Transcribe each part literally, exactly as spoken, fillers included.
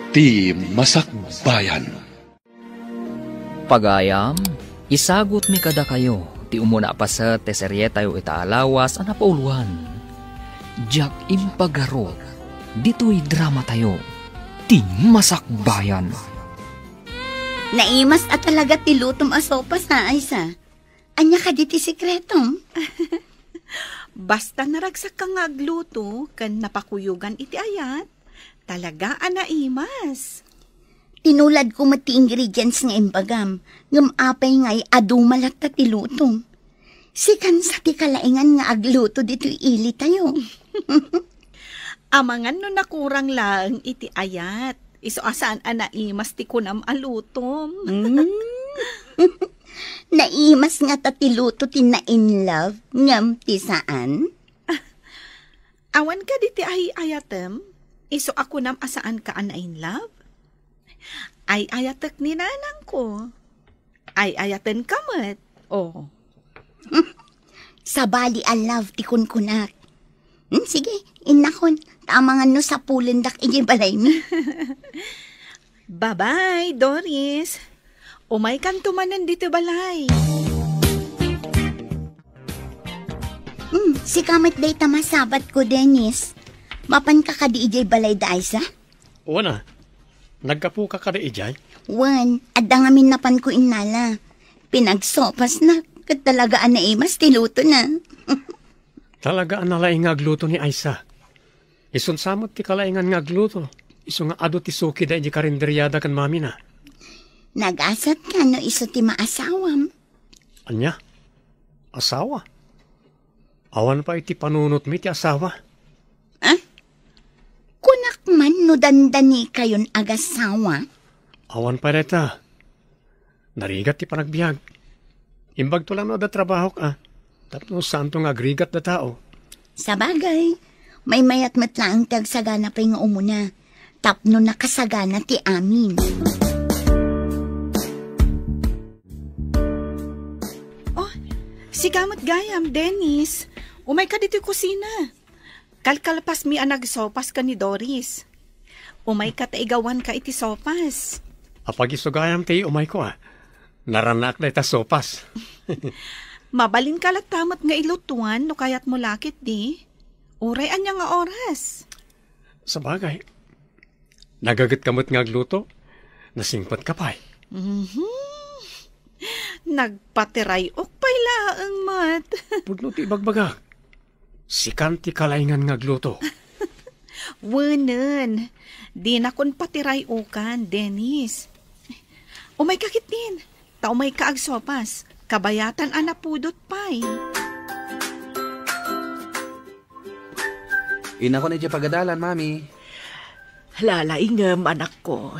Ti Masakbayan. Pagayam, isagutmi kadakayo ti umuna a paset ti serietayo ita a lawas a napauluan. Diak impagarok ditoy dramatayo, Ti Masakbayan. Naimas a talaga ti lutom a sopas, ha, Aiza? Ania kadi ti sekretom? Basta naragsakka nga agluto ken napakuyogan iti ayat, talaga a naimas. Tinuladko met ti ingredients nga imbagam, ngem apay ngay adu malatta ti lutom. Sikan sa ti kalaingan nga agluto ditoy ilitayo. Amangan no nakurang laeng iti ayat, isu a saan a naimas ti kunam a lutom. Mm. Naimas ngata ti luto ti na-in love ngem ti saan? Awan kadi ti ay-ayatem? Isu a kunam a saanka a na-in love? Ay-ayatek ni nanangko. Ay-ayatenka met. Oh. Sabali a love ti kunkunak. Hmm, sige, innakon, ta amangan no sapulendak idiay balaymi. Bye-bye, Doris. Umaykanto manen ditoy balay. Hmm, sika met dayta masabatko, Dennis. Mapanka kadi idiay balay da Aiza? Wen a. Naggapuka kadi idiay? Wen, adda ngamin napanko innala. Pinagsopasna, ket talaga a naimas ti lutona. Talaga a nalaing nga agluto ni Aiza. Isun sa met ti kalaingan nga agluto, isu nga adu ti suki da idiay karinderiada ken mamina. Nagasatka no isu ti maasawam. Ania? Asawa? Awan pay ti panunotmi ti asawa. Ah? Kunak man no dandanikayon agasawa? Awan pay dayta. Narigat ti panagbiag. Imbagto lang no adda trabahok a, tapno saanto nga agrigat da tao. Sabagay, maymayat met laeng ti agsagana pay nga umuna, tapno nakasagana ti amin. Oh, sika met gayam, Dennis. Umayka ditoy kusina. Kalkalpasmi a nagsopas ken ni Doris. Umayka ta igawanka iti sopas. Apag-isu gayam ti umayko a. Naranaak dayta sopas. Mabalinka latta met nga ilutuan no kayatmo la ketdi. Uray ania nga oras? Sabagay, nagagetka met nga agluto. Nasingpetka pay. Mhm. Nagpatiray-ok pay laeng met. Pudno ti ibagbagak. Sikan ti kalaingan nga agluto. Wenen, dinakon patiray-okan, Dennis. Umayka ketdin, ta umayka agsopas, kabayatan a napudot pay. Innakon idiay pagadalan, Mami. Lalaingem, anakko.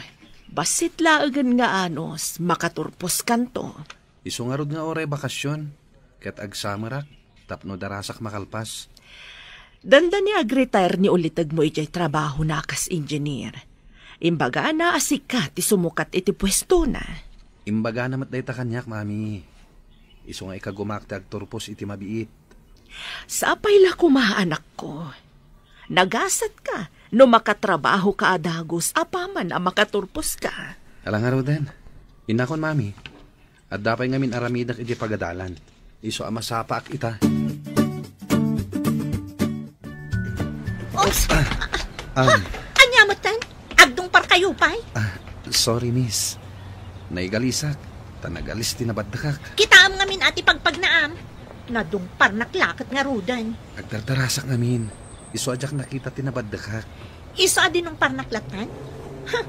Bassit laengen nga anus, makaturposkanto. Isu ngarud nga uray bakasyon, ket agsamerak tapno darasak makalpas. Dandani agretire ni ulitegmo idiay trabahona kas engineer. Imbagana a sika ti sumukat iti puestona. Imbagana met dayta kaniak, Mami. Isu nga ikagumak ti agturpos iti mabiit. Sapay la koma, anakko. Nagasatka no makatrabahoka a dagus apaman a makaturposka. Ala ngaruden, innakon, Mami. Adda pay ngamin aramidek idiay pagadalan. Isu a masapaak ita. Oops! Ah, ah. Ania metten? Agdungparkayo pay? Ah, sorry, miss. Naigalisak, ta nagalis ti nabaddekak. Kitaem ngamin a ti pagpagnaam. Nadungparnak la ket ngaruden. Agdardarasak ngamin. Isu a diak nakita ti nabaddekak. Isu a dinungparnak lattan? Ha,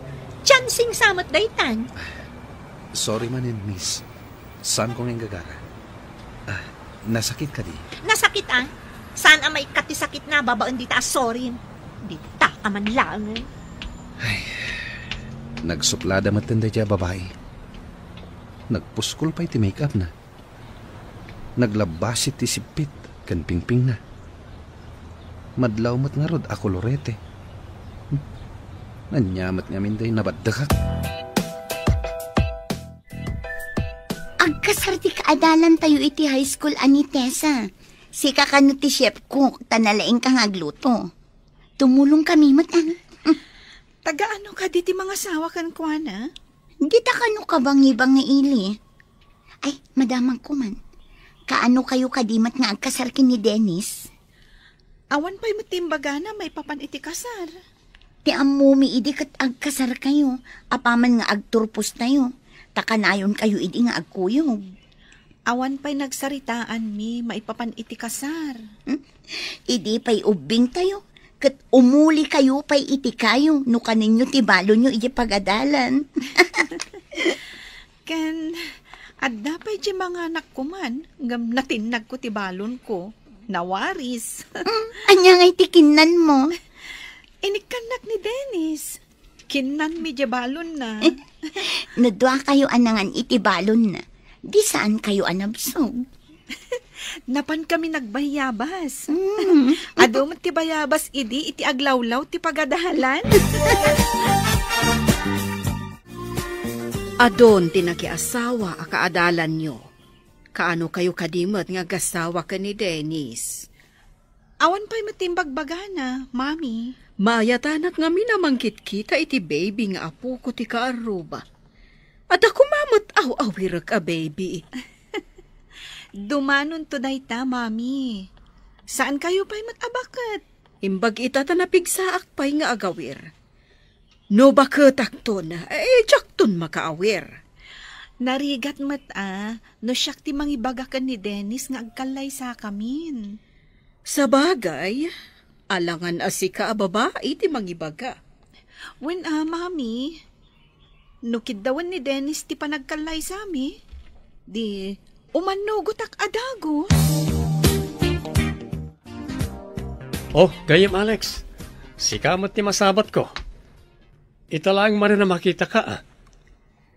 chancing sa met daytan. Sorry manen, miss. Saanko nga inggagara. Ah, nasakit kadi? Nasakit, ah. Saan a maikkat ti sakitna babaen dita a sorry? Dita ka man laengen. Ay, nagsuplada metten daydiay a babai. Nagpuskol pay ti make-up na. Naglabbasit ti sippit ken pingpingna. Madlaw met ngarud a kolorete. Hmm? Ania met ngamin dayta nabaddekak. Agkasar ti kaadalantayo iti high school a ni Tessa. Sika kano ti chef cook, ta nalaingka nga agluto. Tumulongkami met, ah. Hmm. Agaano kadi ti mangasawa kenkuana? Dita kano kabangi-bangi ili. Ay, madamagko man. Kaano kayo kadi met nga agkasar ken ni Dennis? Awan pay met ti imbagana maipapan iti kasar. Ti ammomi idi ket agkasar kayo, apaman nga agturpos tayo, ta kanayon kayo idi nga agkuyog. Awan pay nagsaritaanmi maipapan iti kasar. Hmm? Idi pay ubbing tayo, ket umuli kayo pay iti kayo no kaninyo ti balonyo iti pagadalan. Ken adda pay di manganak kuman, ngem natinnagko ti balonko. Nawaris. Mm, ania ngay ti kinnan mo? Inikkannak ni Dennis. Kinnanmi di balonna. No dua kayo a nangan iti balonna, di saan kayo a nabsog? Napan kami nagbayabas. Mm. Adu met ti bayabas idi iti aglawlaw ti pagadalan. Adun ti nakiasawa a kaadalanyo. Kaano kayo kadi met nga agasawa ken ni Dennis? Awan pay met ti imbagbagana, Mami. Maayatanak ngamin a mangkitkita iti baby nga apoko ti kaarruba. Adda koma met aw-awirek a baby. Dumanonto dayta, Mami. Saan kayo pay met a baket? Imbag ita ta napigsaak pay nga agawir. No baketakton, eh, diakton makaawir. Narigat met a, no siak ti mangibaga ken ni Dennis nga agkallaysakamin. Sabagay, alangan a sika a babai ti mangibaga. Wen a, Mami, no kiddawen ni Dennis ti panagkallaysami, di umannugotak a dagus. Oh, gayyem, Alex. Sika met ti masabatko. Ita laeng manen a makitaka, a.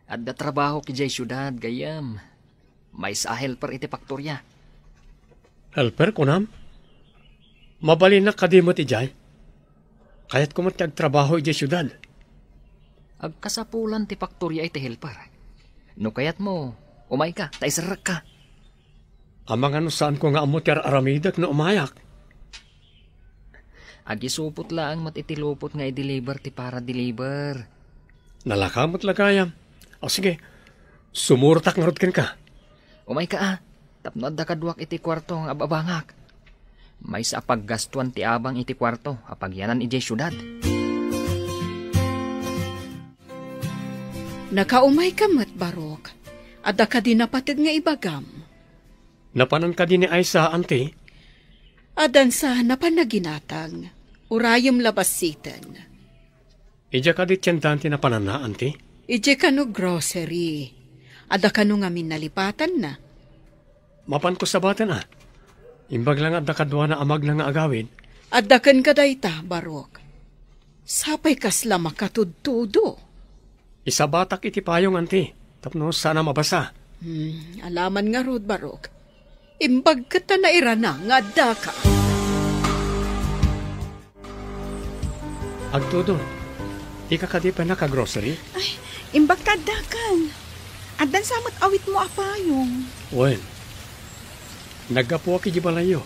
Adda trabahok idiay siudad, gayyem. Maysa a helper iti faktoria. Helper, kunam? Mabalinnak kadi met idiay? Kayatko met ti agtrabaho idiay siudad. Agkasapulan ti faktoria iti helper. No kayatmo, umayka, ta iserrekka. Amangan no saanko nga ammo ti ar-aramidek no umayak. Agisupot laeng met iti lupot nga i-deliver ti para-deliver. Nalaka met la gayam. O sige, sumurotak ngarud kenka. Umayka a, tapno adda kaduak iti kuarto nga ab-abangak. Maysa a paggastuan ti abang iti kuarto a pagyanan idiay siudad. Nakaumayka met, Barok. Adda kadi napateg nga ibagam? Napanan kadi ni Aisa, anti? Addan sa napan naginatang. Urayem la bassiten. Idiay kadi tiendaen ti napananna, anti? Idiay kano grocery. Adda kano ngamin nalipatanna? Mapanko sabaten a. Imbag la nga adda kaduana a magna nga agawid. Adda kenka dayta, Barok. Sapay kasla makatudtudo. Isabatak iti payong, anti, tapno saan a mabasa. Hmm, alaman ngarud, Barok. Imbag ket ta nairana nga addaka. Agtudon, dika kadi pay naka-grocery? Ay, imbag ta addakan. Addan sa met awitmo a payong. Wen, naggapuak iti balayyo.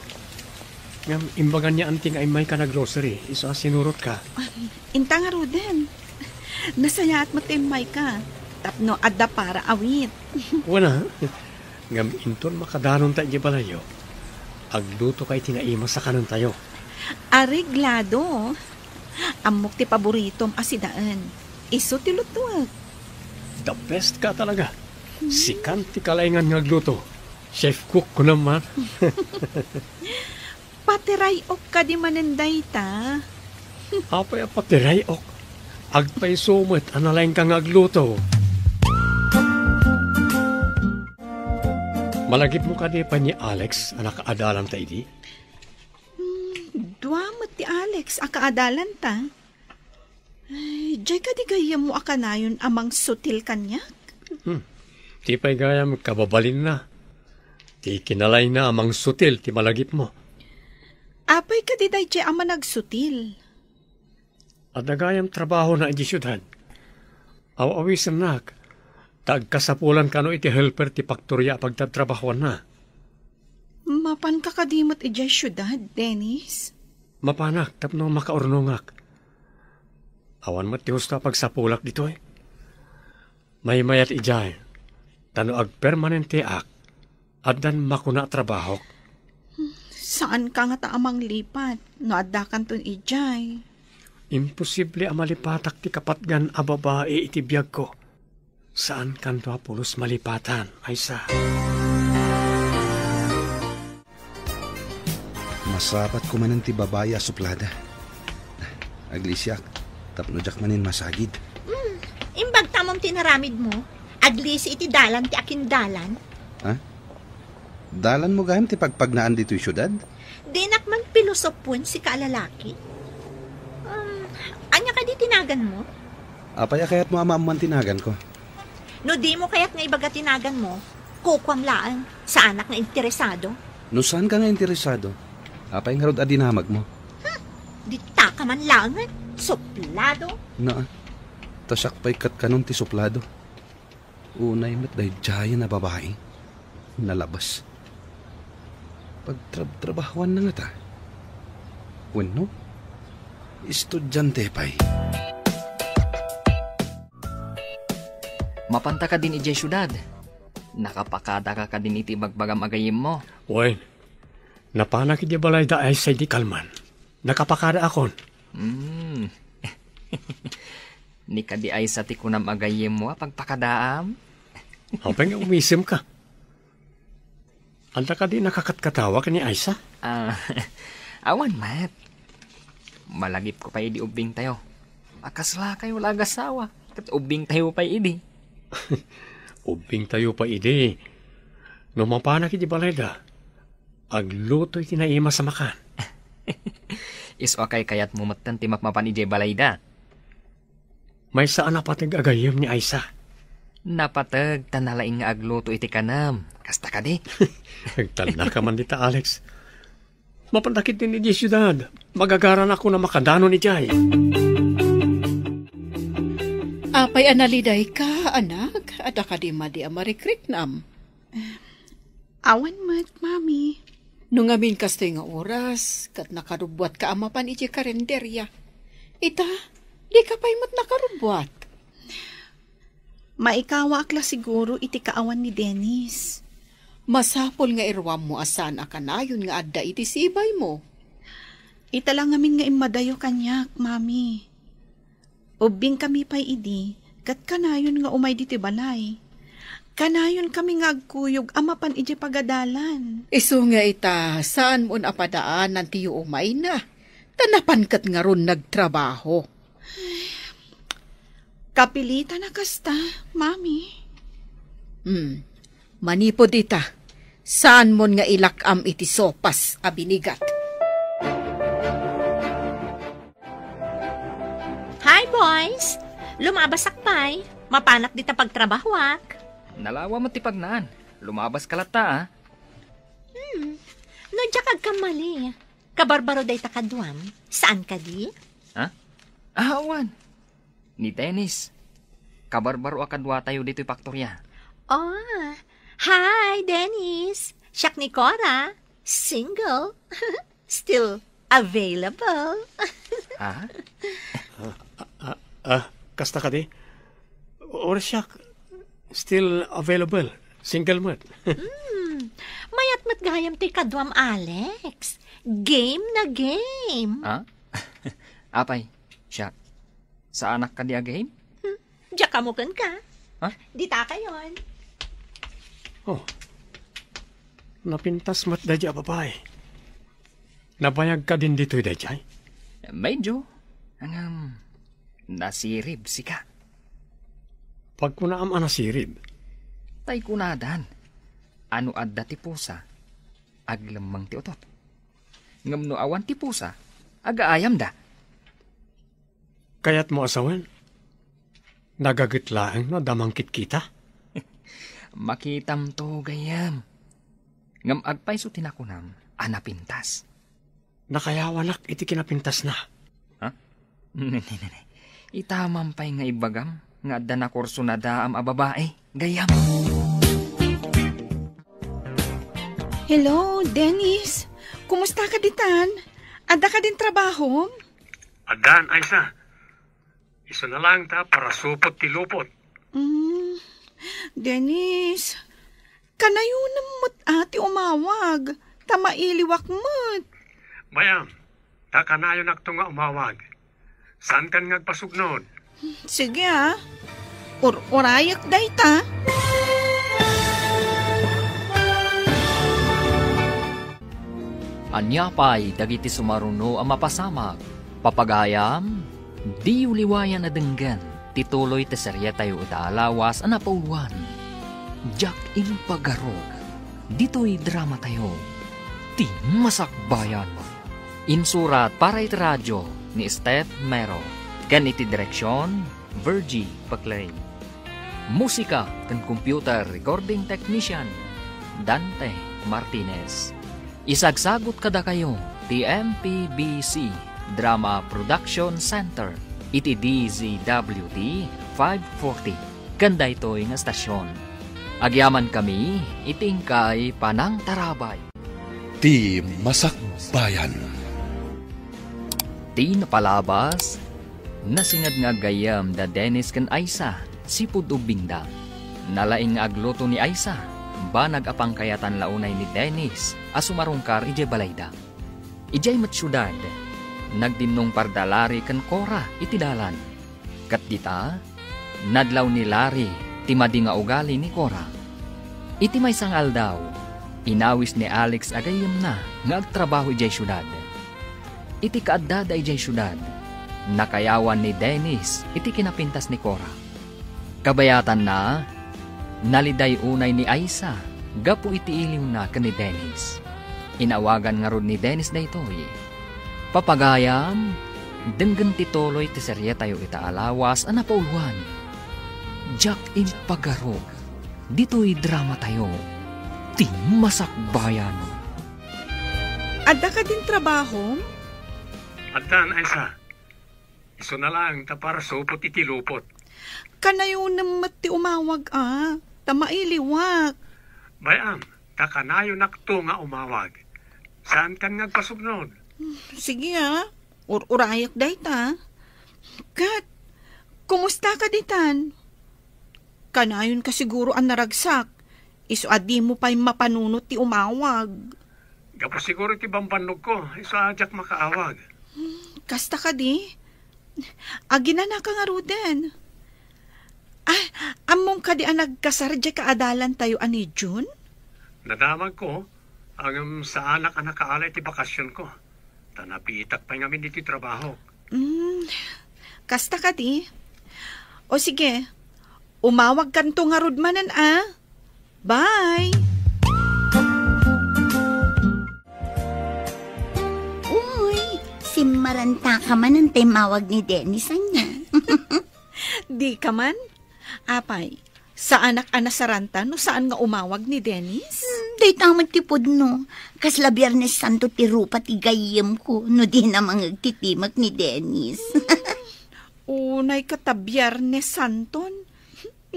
Ngem imbagan ni anti nga immayka nag-grocery, isu a sinurotka. Ay, inta ngaruden. Nasayaat met ti immayka. Tapno adda para awit. Wen a. Ngem inton makadanonta iti balayyo, aglutoka iti naimas a kanentayo. Areglado. Ammok ti paboritom a sidaen. Isu ti lutuek. The best ka talaga. Sikan ti kalaingan nga agluto. Chef cook ko naman. Patiray-ok kadi manen dayta? Apay a patiray-ok? Agpayso met a nalaingka nga agluto. Malagipmo kadi pay ni Alex a nakaadalanta idi? Hmm, dua met ti Alex a kaadalanta. Ay, diay kadi gayyemmo a kanayon a mangsutil kaniak? Hmm. Ti pay gayam kababalinna. Ti kinalayna a mangsutil ti malagipmo. Apay kadi daydiay a managsutil? Adda gayam trabahona idiay siudad. Aw-awisennak, ta agkasapulan kano iti helper ti faktoria a pagtatrabahoanna. Mapanka kadi met idiay siudad, Dennis? Mapanak tapno makaurnongak. Awan met ti husto a pagsapulak ditoy. Maymayat idiay, ta no agpermanenteak, addan makuna a trabahok. Saanka ngata a manglipat no addakanton idiay. Imposible a malipatak ti kapatgan a babai iti biagko. Saankanto a pulos malipatan, Aisa. Masapatko manen ti babai a suplada. Aglisiak, tapno diak manen masagid. Hmm, imbag tamom ti naramidmo. Aglisi iti dalan ti akindalan. Ha? Dalanmo gayam ti pagpagnaan ditoy siudad? Dinak man pilosopoen sika a lalaki. Um, ania kadi ti naganmo? Apay a kayatmo a maammoan ti naganko? No dimo kayat nga ibaga ti naganmo, kukuam laeng. Saanak nga interesado. No saanka nga interesado, apay ngarud a dinamagmo? Hmm, ditaka man laengen. Suplado. Naa, ta siak pay ket kanon ti suplado. Unay met daydiayen a babai. Nalabas. Pagtrabtrabahoanna ngata? Wenno, estudiante pay? Mapanta kadin idiay siudad? Nakapakadaka kadin iti ibagbagam a gayyemmo? Wen, napanak idiay balay da Aisa idi kalman. Nakapakadaakon. Hmm. Ni kadi Aisa ti kunam a gayyemmo a pagpakadaam? Apay nga umisemka? Adda kadi nakakatkatawa ken ni Aisa? Ah, awan met. Malagipko pay idi ubbingtayo. Makaslakayo la agasawa, ket ubbingtayo pay idi. Ubbingtayo pay idi. No mapanak iti balayda, aglutoy ti naimas a makan. Isu a kaykayatmo metten ti mapmapan idiay balayda. Maysa a napateg a gayyem ni Aisa. Napateg ta nalaing nga agluto iti kanem. Kasta kadi? Agtalnaka man dita, Alex. Mapannak iti idiay siudad. Magagaranakon a makadanon idiay. Apay a nalidayka, anak? Adda kadi madi a marikriknam? Awan met, Mami. No ngamin kastoy nga oras, ket nakarubbuatka a mapan idiay karinderia. Ita, dika pay met nakarubbuat. Maikawaak la siguro iti kaawan ni Dennis. Masapul nga iruammo a saan a kanayon nga adda iti sibaymo. Ita la ngamin nga immadayo kaniak, Mami. Ubbingkami pay idi, ket kanayon nga umay ditoy balay. Kanayonkami nga agkuyog a mapan idiay pagadalan. Isu nga ita, saanmon a padaanan ti umayna, ta napan ket ngarud nagtrabaho. Kapilitan a kasta, Mami. Hmm. Manipud ita, saanmon nga ilak-am iti sopas a binigat. Hi, boys! Lumabasak pay. Mapanak dita pagtrabahoak. Nalawa met ti pagnaan. Lumabaska latta, a. Hmm. No diak agkamali, kabarbaro dayta kaduam. Saan kadi? Ha? Ah, awan. Ni Dennis. Kabarbaro a kaduatayo ditoy paktoria. Oh, hi, Dennis. Siak ni Cora. Single. Still available. Ha? Ah, ah, kasta kadi? Or siak, still available. Single met. Hmm. Mayat met gayam ti kaduam, Alex. Game na game. Ha? Apay, siak. Saanak kadi a game? Hmm, diak ammo kenka. Ha? Ditakayon. Oh. Napintas met daydiay a babai. Nabayag kadin ditoy daydiay? Medyo. Ngem, nasirib sika. Pagkunaam a nasirib? Tay kunadan, a no adda ti pusa, aglemmeng ti utot. Ngem no awan ti pusa, agaayamda. Kayatmo a sawen? Nagaget laeng no adda mangkitkita? Makitamto, gayyem. Ngem agpayso ti nakunam a napintas. Nakayawanak iti kinapintasna. Ha? Nene, nene. Itaman pay nga ibagam nga adda nakurso nadaam a babai, gayyem. Hello, Dennis. Kumusta ka ditan? Adda kadin trabahom? Addan, Aisa. Isuna laeng ta parasupot ti lupot. Mm, Dennis, kanayonem met a ti umawag, ta mailiwak met. Bay-am, ta kanayonakto nga umawag. Saankan nga agpasugnod? Sige, a. Ur-urayek dayta. Ania pay dagiti sumaruno a mapasamak? Papagayam, diyo liwayan a denggen ti tuloy ti serietayo ita a lawas a napauluan, Diak Impagarok. Ditoy dramatayo, Ti Masakbayan. Insurat para iti radio ni Steph Mero, ken iti direksion, Virgie Paclay. Musika ken computer recording technician, Dante Martinez. Isagsagut kadakayo ti M P B C Drama Production Center iti D Z W T five forty ken daytoy nga estasion. Agyamankami iti inkay panangtarabay. Ti Masakbayan. Ti napalabas, nasinged nga aggayyem da Dennis ken Aisa, sipud ubbingda. Nalaing nga agluto ni Aisa, banag a pangkayatan la unay ni Dennis a sumarungkar idiay balayda. Idiay met siudad, nagdinnungparda Larry ken Cora iti dalan. Ket dita, nadlaw ni Larry ti madi nga ugali ni Cora. Iti maysa nga aldaw, inawis ni Alex a gayyemna nga agtrabaho idiay siudad. Iti kaaddada idiay siudad, nakayawan ni Dennis iti kinapintas ni Cora. Kabayatanna, naliday unay ni Aisa gapu iti iliwna ken ni Dennis. Inawagan ngarud ni Dennis daytoy. Papagayam, denggen ti tuloy ti serietayo ita a lawas a napauluan. Diak Impagarok, ditoy dramatayo, Ti Masakbayan. Adda kadin trabahom? Addan, Aisa. Isuna laeng ta parasupot iti lupot. Kanayonem met ti umawag a, ta mailiwak. Bay-am, ta kanayonakto nga umawag. Saankan nga agpasugnod? Sige a, ur-urayek dayta. Ket, kumusta ka ditan? Kanayonka siguro a naragsak, isu a dimo pay mapanunot ti umawag. Gapu siguro ti bambannogko, isu a diak makaawag. Hmm, kasta kadi? Aginanaka ngaruden. Ah, ammom kadi a nagkasar diay kaadalantayo a ni June? Nadamagko, ngem saanak a nakaala iti bakasionko. Ta nabiitak pay ngamin iti trabahok. Hmm, kasta kadi? O sige, umawagkanto ngarud manen a. Bye! Uy, simmarantaka manen ta immawag ni Dennis ania. Dika man? Apay, saanak a nasaranta no saan nga umawag ni Dennis? Hmm, dayta met ti pudno. Kasla Biernes Santo ti rupa ti gayyemko no dina mangeg ti timek ni Dennis. Unay ka ta Biernes Santon.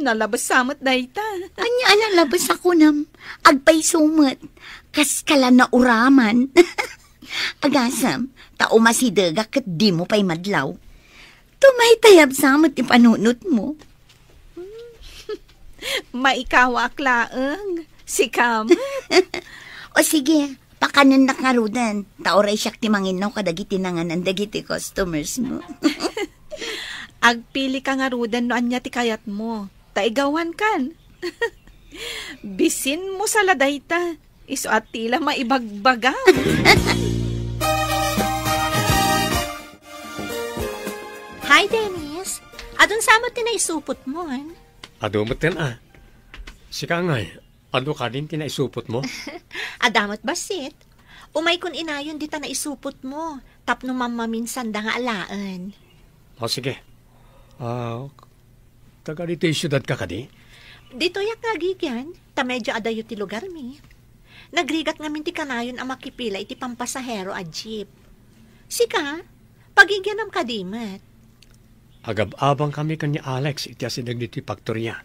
Nalabes sa met dayta. Ania a nalabes a kunam? Agpayso met. Kaska la nauraman. Agasem, ta umasidegak ket dimo pay madlaw. Tumaytayab sa met ti panunotmo. Maikawaak laeng. Sika met. O sige, pakanennak ngaruden, ta uray siak ti manginnaw kadagiti nanganan dagiti customers mo. Agpili ka ngaruden no ania ti kayatmo, ta igawankan. Bisin mo sa la dayta, isu a ti la maibagbagam. Hi, Dennis. Adun sa met ti naisupotmon? Adu metten a. Sika ngay, adu kadin ti naisupotmo? Adda met bassit. Umaykon inayon dita naisupotmo, tapno mammaminsanda nga alaen. O, sige. Ah, taga ditoy siudad ka kadi? Ditoyak nga agigian, ta medyo adayo ti lugarmi. Nagrigat ngamin ti kanayon a makipila iti pampasahero a jeep. Sika, pagigianam kadi met? Agab-abang kami ken ni Alex iti asideg ditoy faktoria.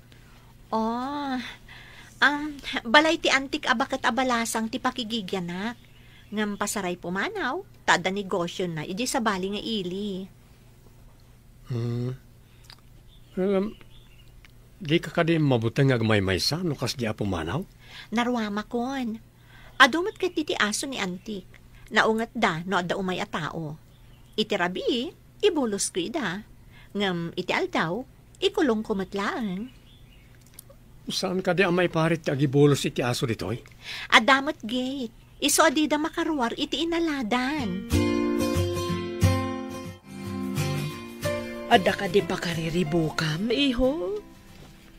Oh, um, balay ti antik a baket a balasang ti pakigigianak. Ngem pasaray pumanaw, ta adda negosiona idiay sabali nga ili. Hmm. Ngem, dika kadi mabuteng nga agmaymaysa no kasdi a pumanaw? Naruamakon. Adu met ket ti aso ni Antik. Naungetda no adda umay a tao. Iti rabii, ibulosko ida. Ngem iti aldaw, ikulongko met laeng. Saan kadi a maiparit ti agibulos iti aso ditoy? Adda met gate. Isu a dida makaruar iti inaladan. Adda kadi pakariribukam, iho?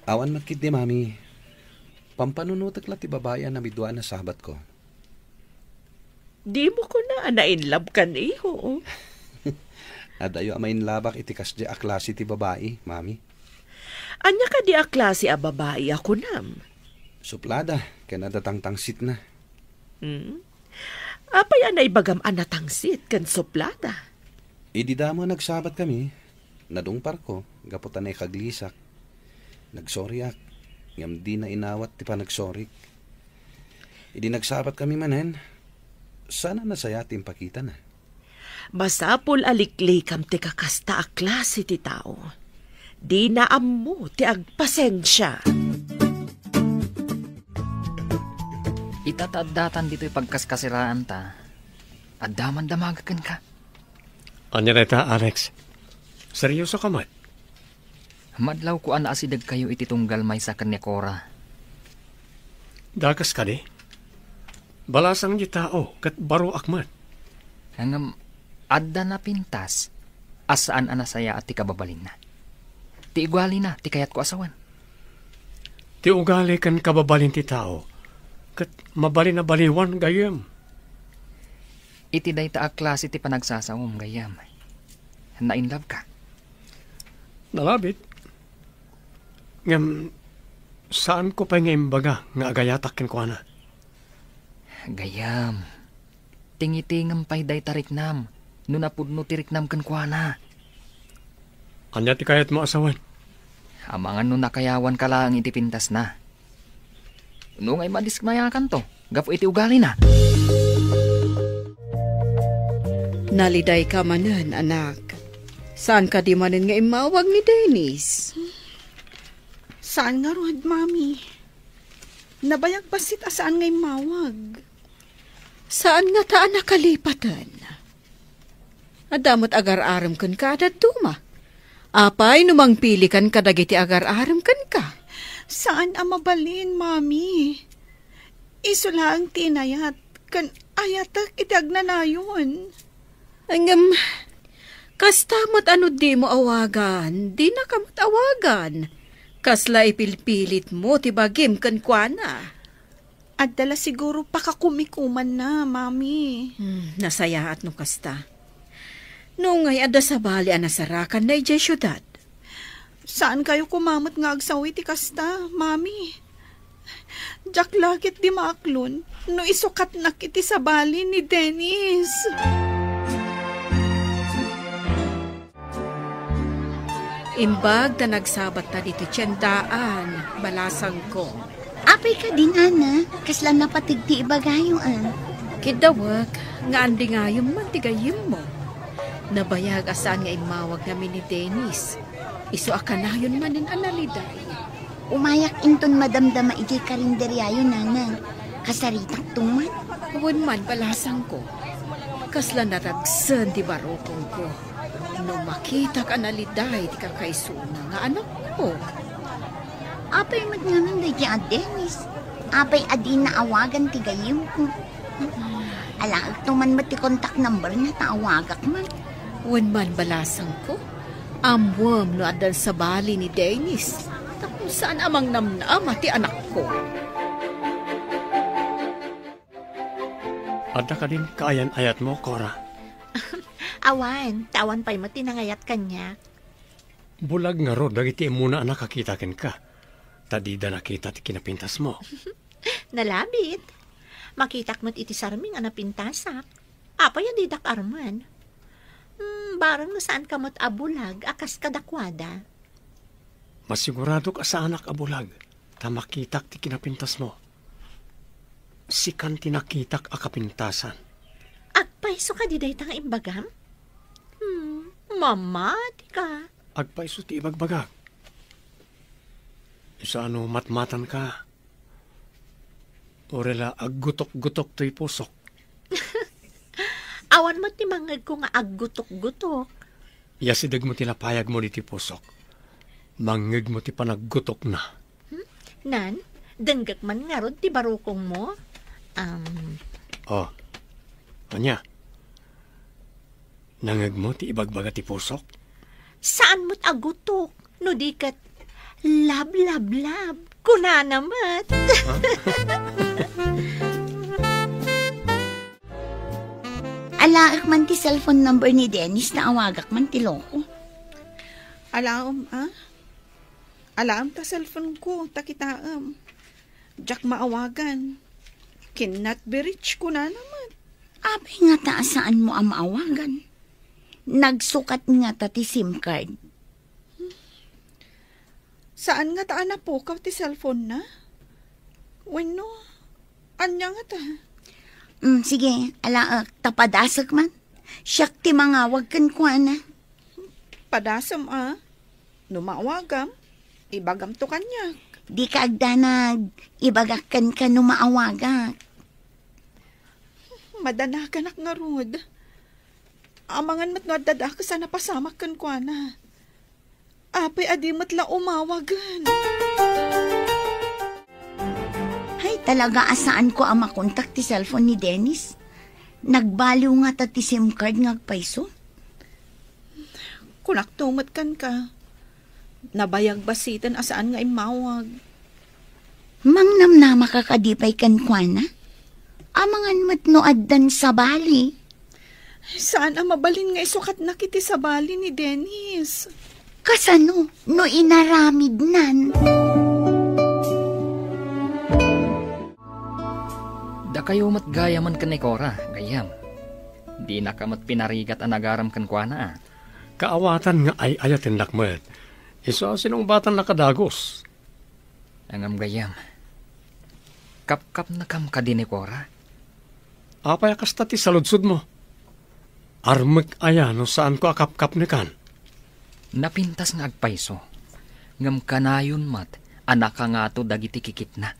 Awan met ketdi, Mami. Pampanunotek la ti babai a namidua a nasabatko. Dimo kuna a nainlabkan, iho? Adayo a mainlabak iti kasdi a klase ti babai, Mami. Ania kadi a klase a babai a kunam? Suplada, ken adda tangtangsitna. Hmm? Apay a naibagam a natangsit ken suplada? Idi damo a nagsabatkami, nadungparko gapu ta naikaglisak. Nagsoriak, ngem dina inawat ti panagsorik. Idi nagsabatkami manen, saan a nasayaat ti impakitana. Masapul a liklikam ti kakasta a klase ti tao. Dina ammo ti agpasensia. Ita ta addatan ditoy pagkaskasiraanta, adda man damaga kenka. Ania dayta, Alex? Serioso ka met? Madlawko a naasidegkayo iti tunggal maysa ken ni Cora. Dakes kadi? Balasang ti tao ket baroak met. Ngem adda napintas a saan a nasayaat ti kababalinna. Ti ugalina ti kayatko a sawen. Ti ugali ken kababalin ti tao ket mabalin a baliwan, gayyem. Iti dayta a klase ti panagsasawem, gayyem, nainlabka. Nalabit. Ngem, saanko pay nga imbaga nga agayatak kenkuana. Gayyem, tingitingem pay dayta riknam no napudno ti riknam kenkuana. Ania ti kayatmo a sawen? Amangan no nakayawanka laeng iti pintasna. No ngay madismayakanto gapu iti ugalina. Nalidayka manen, anak. Saan kadi manen nga immawag ni Dennis? Saan ngarud, Mami. Nabayag bassit a saan nga immawag. Saan ngata a nakalipaten? Adda met agar-arem kenka a dadduma. Apay no mangpilikan kadagiti agar-arem kenka? Saan a mabalin, Mami. Isu laeng ti inayat ken ayatek iti agnanayon. Ngem, kasta met a no dimo awagan, dinaka met awagan. Kasla ipilpilitmo ti bagim kenkuana. Adda la siguro pakakumikumanna, Mami. Hmm, nasayaat no kasta. No ngay adda sabali a nasarakanna idiay siudad. Saankayo koma met nga agsaw iti kasta, Mami. Diak la ketdi maaklon no isukatnak iti sabali ni Dennis. Imbag ta nagsabatta ditoy tiendaan, balasangko. Apay kadi, nana? Kasla napateg ti ibagayo, a? Kiddawek nga andingayem man ti gayyemmo. Nabayag a saan nga immawag ngamin ni Dennis. Isu a kanayon manen a naliday. Umayak inton madamdama idiay karinderiayo, nana. Kasaritakto man. Wen man, balasangko. Kasla naragsen ti barukongko no makitak a naliday ti kakaisuna nga anakko. Apay met ngamin daydiay a Dennis? Apay a dina awagan ti gayyemko? Alaekto man met ti contact numberna ta awagak man. Wen man, balasangko, ammoem no addan sabali ni Dennis tapno saan a mangnamnama ti anakko. Adda kadin kaayan-ayatmo, Cora? Awan, ta awan pay met ti nangayat kaniak. Bulag ngarud dagiti immuna a nakakita kenka, ta dida nakita ti kinapintasmo. Nalabit. Makitak met iti sarming a napintasak. Apay a didak armen? Hmm, bareng no saanka met a bulag a kas kadakuada. Masiguradok a saanak a bulag, ta makitak ti kinapintasmo. Sikan ti nakitak a kapintasan. Agpayso kadi dayta nga imbagam? Hmm, mamatika. Agpayso ti ibagbagak. Saan no matmatanka? Uray la aggutok-gutok toy pusok. Awan met ti mangngegko nga aggutok-gutok. Yasidegmo ti napayagmo ditoy pusok. Mangngegmo ti panaggutokna. Hmm? Nan, denggek man ngarud ti barukongmo? Um, Oh, ania? Nangngegmo ti ibagbaga ti pusok? Saan met a gutok, no di ket love, love, love, kunana met. Alaek man ti cellphone number ni Dennis ta awagak man ti loko. Alaem, a? Alaem ta cellphone ko, ta kitaem. Diak maawagan. Cannot be reached, kunana met. Apay ngata a saanmo a maawagan? Nagsukat ngata ti SIM card? Saan ngata a napukaw ti cellphone na? Wenno, ania ngata? Mm, sige, alaek, ta padasek man. Siak ti mangawag kenkuana. Padasem a. No maawagam, ibagamto kaniak. Dika agdanag, ibagak kenka no maawagak. Madanaganak ngarud. Amangan met no adda dakes a napasamak kenkuana. Apay a di met la umawagen? Hay, talaga a saanko a makontak ti cellphone ni Dennis. Nagbaliw ngata ti SIM card nga agpayso. Kunakto met kenka, nabayag bassiten a saan nga immawag. Mangnamnamaka kadi pay kenkuana? Amangan met no addan sabali. Saan a mabalin nga isukatnak iti sabali ni Dennis. Kasano no inaramidnan? Dakayo met gayamen ken ni Cora, gayyem. Dinaka met pinarigat a nagaram kenkuana, a. Kaawatan nga ay-ayatennak met. Isu a sinungbatannak a dagus. Ngem gayyem, kapkapnekam kadi ni Cora? Apay a kasta ti saludsodmo? Armek aya no saanko a kapkapnekan? Napintas nga agpayso, ngem kanayon met a nakangato dagiti kikitna.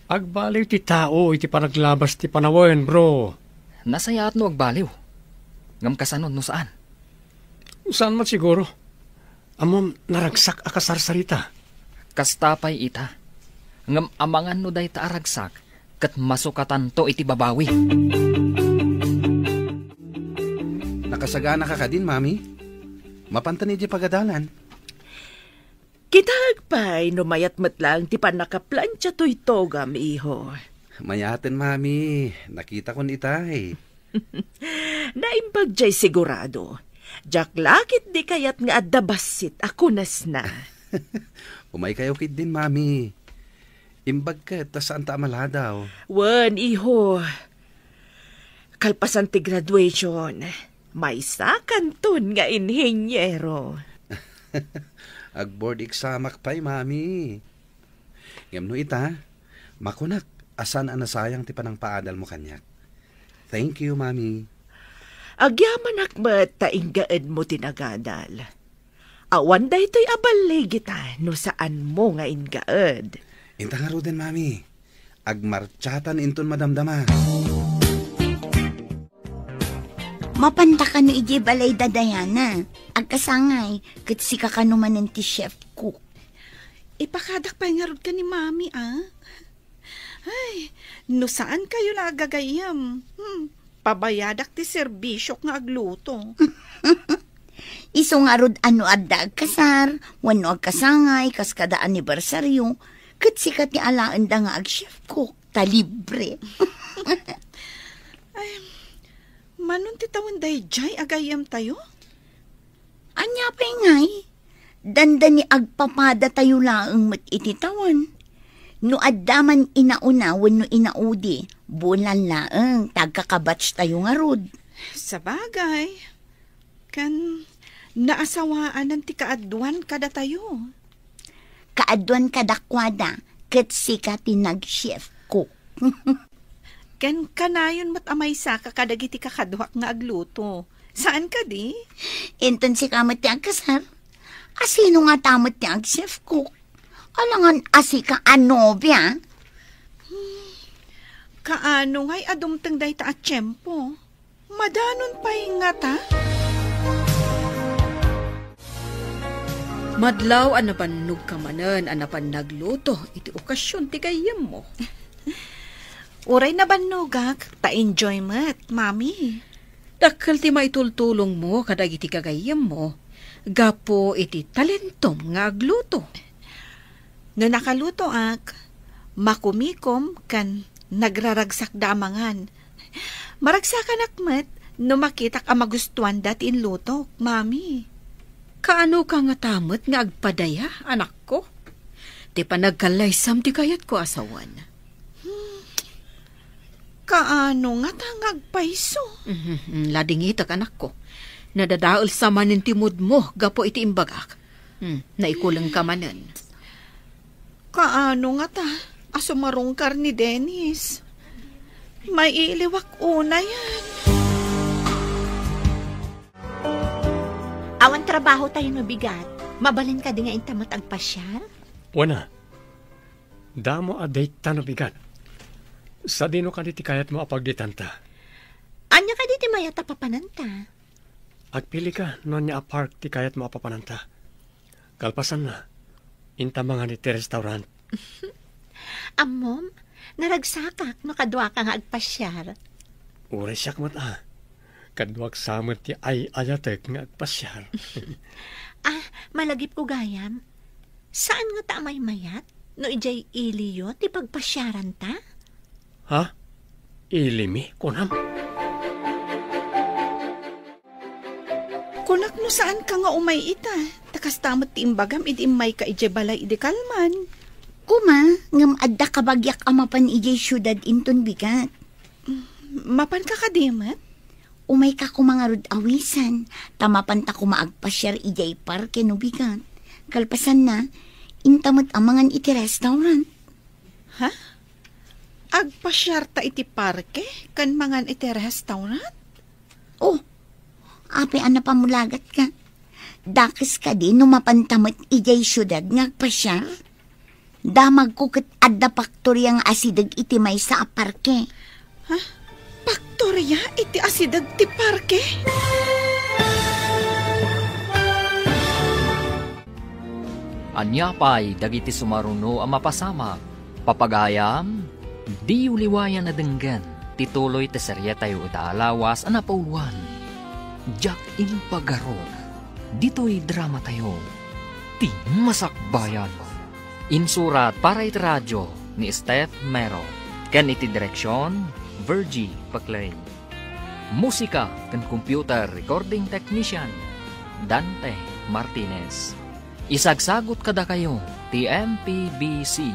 Agbaliw ti tao iti panaglabas ti panawen, bro. Nasayaat no agbaliw. Ngem kasano no saan? Saan met siguro. Ammom, naragsak a kasarsarita. Kasta pay ita. Ngem amangan no dayta a ragsak ket masukatanto iti babawi. Nakasaganaka kadin, Mami? Mapanten idiay pagadalan. Kitaek pay no mayat met laeng ti pannakaplantia toy togam, iho. Mayaten, Mami. Nakitakon itay. Naimbag jay sigurado. Diak la ketdi kayat nga adda bassit a kunesna. Umaykayo ketdin, Mami. Imbag ket ta saanta a maladaw. Wen, iho. Kalpasan ti graduation, maysakanton nga inhiniero. Ag-board examak pay, Mami. Ngem no ita, makunak a saan a nasayang ti panangpaadalmo kaniak. Thank you, Mami. Agyamanak met ta inggaedmo ti nagadal. Awan daytoy a balligita no saanmo nga inggaed. Inta ngaruden, Mami. Agmartiatan inton madamdama. Mapanta kano idiay balay da Diana. Agkasangay, ket sika kano manen ti chef cook. Ipakadak pay ngarud ken ni Mami, a? Ay, no saan kayo la agagayyem, hmm, pabayadak ti serbisiok nga agluto. Isu ngarud a no adda agkasar, wenno agkasangay, kas kada anibersaryo, ket sika ti alaenda nga ag-chef cook, ta libre. Ay, manon ti tawen daydiay a gayyemtayo? Ania pay ngay? Dandani agpapadatayo laeng met iti tawen. No adda man inauna wenno inaudi, bulan laeng ta agkakabatchtayo ngarud. Sabagay, ken naasawaanan ti kaaduan kadatayo. Kaaduan kadakuada, ket sika ti nag-chef cook. Ken kanayon met a maysaka kadagiti kakaduak nga agluto. Saan kadi? Inton sika met ti agkasar, a sino ngata met ti ag-chef cook? Alangan a sika a nobia? Kaano ngay a dumteng dayta a tiempo? Madanon pay ngata? Madlaw a nabannogka manen a napan nagluto iti okasion ti gayyemmo. Uray nabannogak, ta enjoy met, Mami. Dakkel ti maitultulongmo kadagiti gagayyemmo gapu iti talentom nga agluto. No nakalutoak, makumikom ken nagraragsakda a mangan. Maragsakanak met no makitak a magustuanda ti inlutok, Mami. Kaanoka ngata met nga agpadaya, anakko? Ti panagkallaysam ti kayatko a sawen. Kaano ngata nga agpayso? Mhm, ladingitek, anakko. Nadadaelsa manen ti moodmo gapu iti imbagak. Hmm, naikulengka manen. Kaano ngata a sumarungkar ni Dennis? Maiiliwak unayen. Awan trabaho tayo no bigat. Mabalin kadi nga inta met agpasiar? Wen a. Damo a dayta no bigat. Sadino kadi ti kayatmo a pagditanta? Ania kadi ti mayat a papananta? Agpilika no ania a park ti kayatmo a papananta. Kalpasanna, inta mangan iti restaurant. Ammom, naragsakak no kaduaka nga agpasiar. Uray siak met a. Kaduak sa met ti ay-ayatek nga agpasiar. Ah, malagipko gayam. Saan ngata a maymayat no idiay iliyo ti pagpasiaranta? Ha? Ilimi, kunam? Kunak no saanka nga umay ita, ta kasta met ti imbagam idi immayka idiay balay idi kalman. Kuma, ngem adda kabagiak a mapan idiay siudad inton bigat. Mapanka kadi met? Umayka koma ngarud awisan, ta mapanta koma agpasiar idiay parke no bigat. Kalpasanna, inta met a mangan iti restaurant. Ha? Agpasiarta iti parke ken mangan iti restaurant? Oh, apay a napamulagatka? Dakes kadi no mapanta met idiay siudad nga agpasiar? Damagko ket adda paktoria nga asideg iti maysa a parke. Ha? Paktoria iti asideg ti parke? Ania pay dagiti sumaruno a mapasamak? Papagayam, diyo liwayan a denggen ti tuloy ti serietayo ita a lawas a napauluan, Diak Impagarok. Ditoy dramatayo, Ti Masakbayan. Insurat para iti radio ni Steph Mero, ken iti direksion, Virgie Paclay. Musika ken computer recording technician, Dante Martinez. Isagsagut kadakayo ti M P B C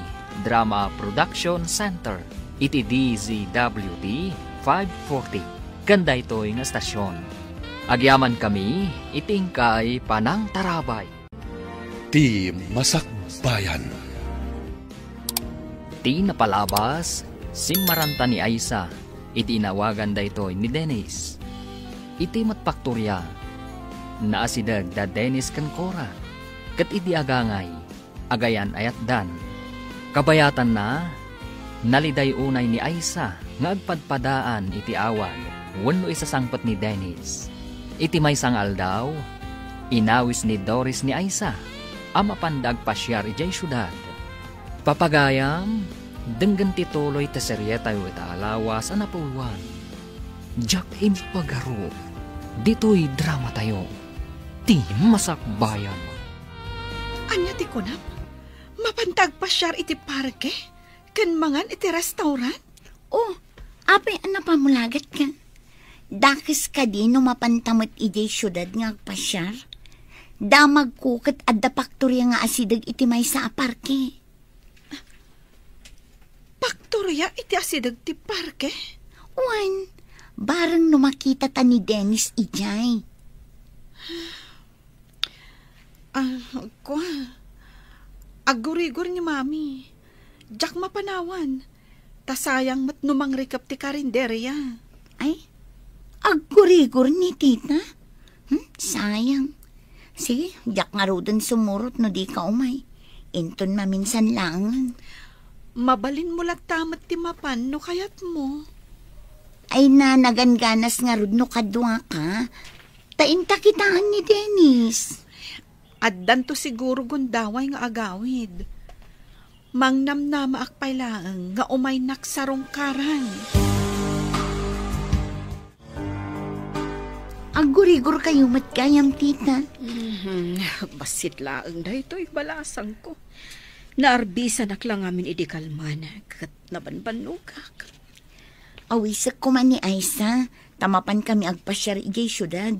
Drama Production Center iti D Z W T five forty ken daytoy nga estasion. Agyamankami iti inkay panangtarabay. Ti Masakbayan. Ti napalabas, simmaranta ni Aisa iti inawagan daytoy ni Dennis. Iti met paktoria, naasideg da Dennis ken Cora, ket idi agangay, agayan-ayatdan. Kabayatanna, naliday unay ni Aisa nga agpadpadaan iti awag wenno isasangpet ni Dennis. Iti maysa nga aldaw, inawis ni Doris ni Aisa a mapanda agpasiar idiay siudad. Papagayam, denggen ti tuloy ti serietayo ita a lawas a napauluan, Diak Impagarok. Ditoy dramatayo, Ti Masakbayan. Ania ti kunam? Mapanta agpasiar iti parke ken mangan iti restaurant? Oh, apay a napamulagatka? Dakes kadi no mapanta met idiay siudad nga agpasiar? Damagko ket adda paktoria nga asideg iti maysa a parke. Paktoria iti asideg ti parke? Wen, bareng no makitata ni Dennis idiay. Ah, kua. Aggurigor ni Mami. Diak mapanawan. Ta sayang met no mangrikep ti karinderia. Ay, aggurigor ni Tita? Hmm, sayang. Sige, diak ngaruden sumurot no dika umay. Inton maminsan laeng. Mabalinmo latta met ti mapan no kayatmo. Ay na, nagangganas ngarud no kaduaka. Ta inta kitaen ni Dennis. Addanto siguro gundaway nga agawid. Mangnamnamaak pay laeng nga umaynak sarungkaran. Aggurigor kayo met gayam, tita. Mhm. Bassit laeng daytoy balasangko. Naarbisanak la ngamin idi kalman, ket nabanbannogak. Awisek koma ni Aisa, ta mapan kami agpasiar idiay siudad.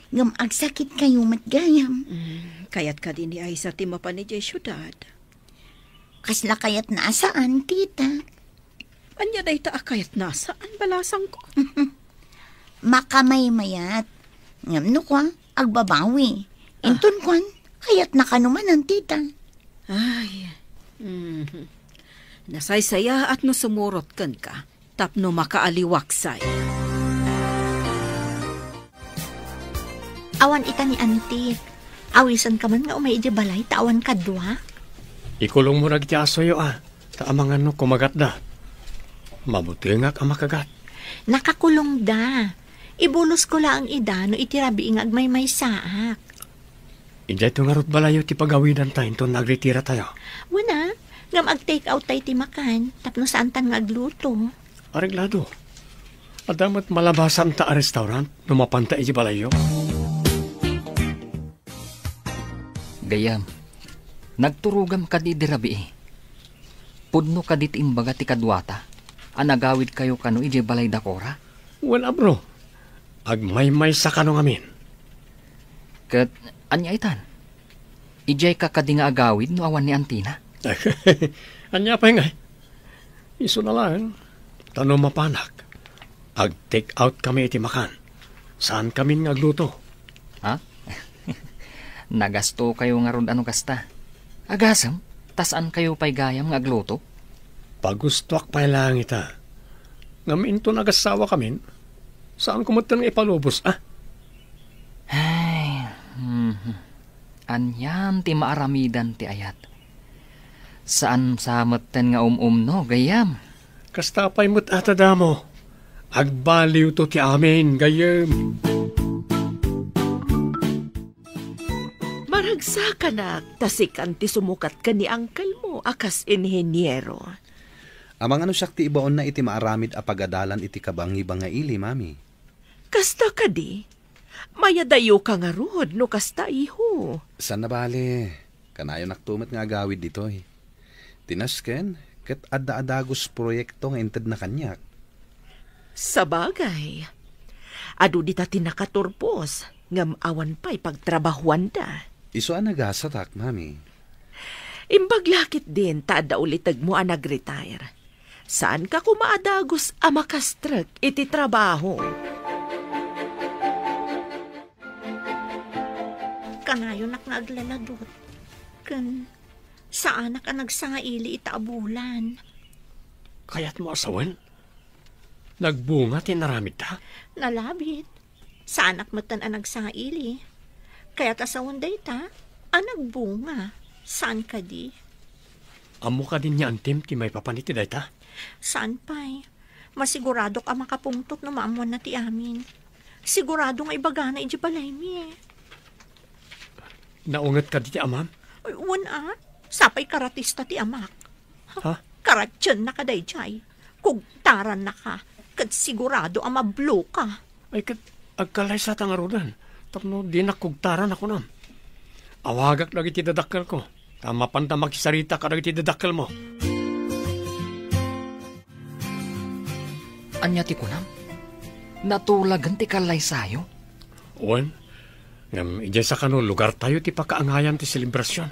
Ngem agsakit kayo met gayam. Mm, kayat kadi ni Aisa ti mapan idiay siudad? Kasla kayatna a saan, tita. Ania dayta a kayatna a saan, balasangko? Makamaymayat. Ngem no kua, agbabawi. Ah. Inton kuan, kayatna kano manen, tita. Ay. Mhm. Nasaysayaat no sumurot kenka tapno makaaliwaksay. Awan ita ni Antik. Awisenka man nga umay idiay balay ta awan kadua. Ikulongmo dagiti asoyo, a, ta amangan no kumagatda. Mabutengak a makagat. Nakakulongda. Ibulosko laeng ida no iti rabii nga agmaymaysaak. Idiayto ngarud balayyo ti pagawidanta inton nagritiratayo. Wen a, ngem ag-take out tay ti makan, tapno saantan nga agluto. Areglado. Adda met malabasanta a restaurant no mapanta iti balayyo. Gayyem, nagturogam kadi idi rabii? Pudno kadi ti imbaga ti kaduata a nagawidkayo kano idiay balay da Cora? Wen a, bro. Agmaymaysa kano ngamin. Ket ania itan? Idiayka kadi nga agawid no awan ni Antina? Ania pay ngay? Isuna laeng, ta no mapanak, ag-take out kami iti makan. Saan kamin nga agluto. Ha? Nagastokayo ngarud a no kasta. Agasem, ta saankayo pay gayam nga agluto? Pagustoak pay laeng ita. Ngem inton agasawa kamin, saanko metten nga ipalubos, a? Ay, mhm. Anian ti maaramidan ti ayat? Saan sa metten nga um-umno, gayyem? Kasta pay met a ta damo. Agbaliwto ti amin, gayyem. Maragsakanak, ta sikan ti sumukat ken ni uncle mo a kas inheniero. Amangan no siak ti ibaonna iti maaramid a pagadalan iti kabangibangaili, Mami. Kasta kadi? Mayadayoka ngarud no kasta, iho. Saan a bale. Kanayonakto met nga agawid ditoy. Ti nasken, ket adda a dagus proyekto nga intedna kaniak. Sabagay, adu dita ti nakaturpos, ngem awan pay pagtrabahuanda. Isu a nagasatak, Mami. Imbag la ketdin ta adda ulitegmo a nag-retire. Saanka koma a dagus a makastrek iti trabaho. Kanayonak nga aglaladot. Ken saanak a nagsangaili ita a bulan. Kayatmo a sawen? Nagbunga ti inaramidta? Nalabit. Saanak metten a nagsangaili. Kayat a sawen dayta a nagbunga. Saan kadi? Ammo kadi ni Antim ti maipapan iti dayta? Saan pay. Masiguradok a makapungtot no maammoanna ti amin. Sigurado nga ibagana idiay balaymi. Naunget kadi ti amam? Ay, wen a. Sapay karatista ti amak. Ha? Karatienna ka daydiay. Kugtarannaka. Ket sigurado a mabloka. Ay, ket agkallaysata ngaruden. Tapno dinak kugtaran a kunam. Awagak dagiti dadakkelko. Ta mapanta makisarita kadagiti dadakkelmo. Ania ti kunam? Natulagen ti kallaysayo? Wen, ngem idiay sakano lugartayo ti pakaangayan ti selebrasion.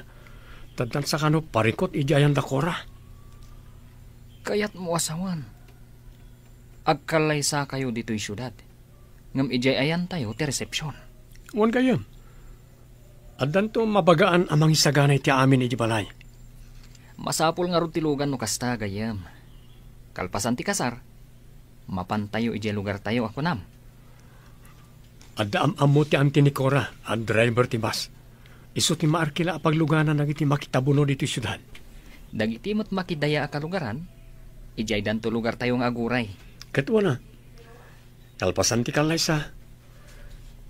Taddan sakano parikut idiay ayan da Cora. Kayatmo a sawen, agkallaysakayo ditoy siudad, ngem idiay ayantayo ti resepsion. Wen, gayyem. Addanto mabagaan a mangisagana iti amin iti balay. Masapul ngarud ti lugan no kasta, gayyem. Kalpasan ti kasar, mapantayo idiay lugartayo a kunam. Adda am-ammo ti anti ni Cora a driver ti bus. Isu ti maarkila a pagluganan dagiti makitabuno ditoy siudad. Dagiti met makidaya a kalugaran, idiaydanto lugartayo nga aguray. Ket wana, kalpasan ti kallaysa,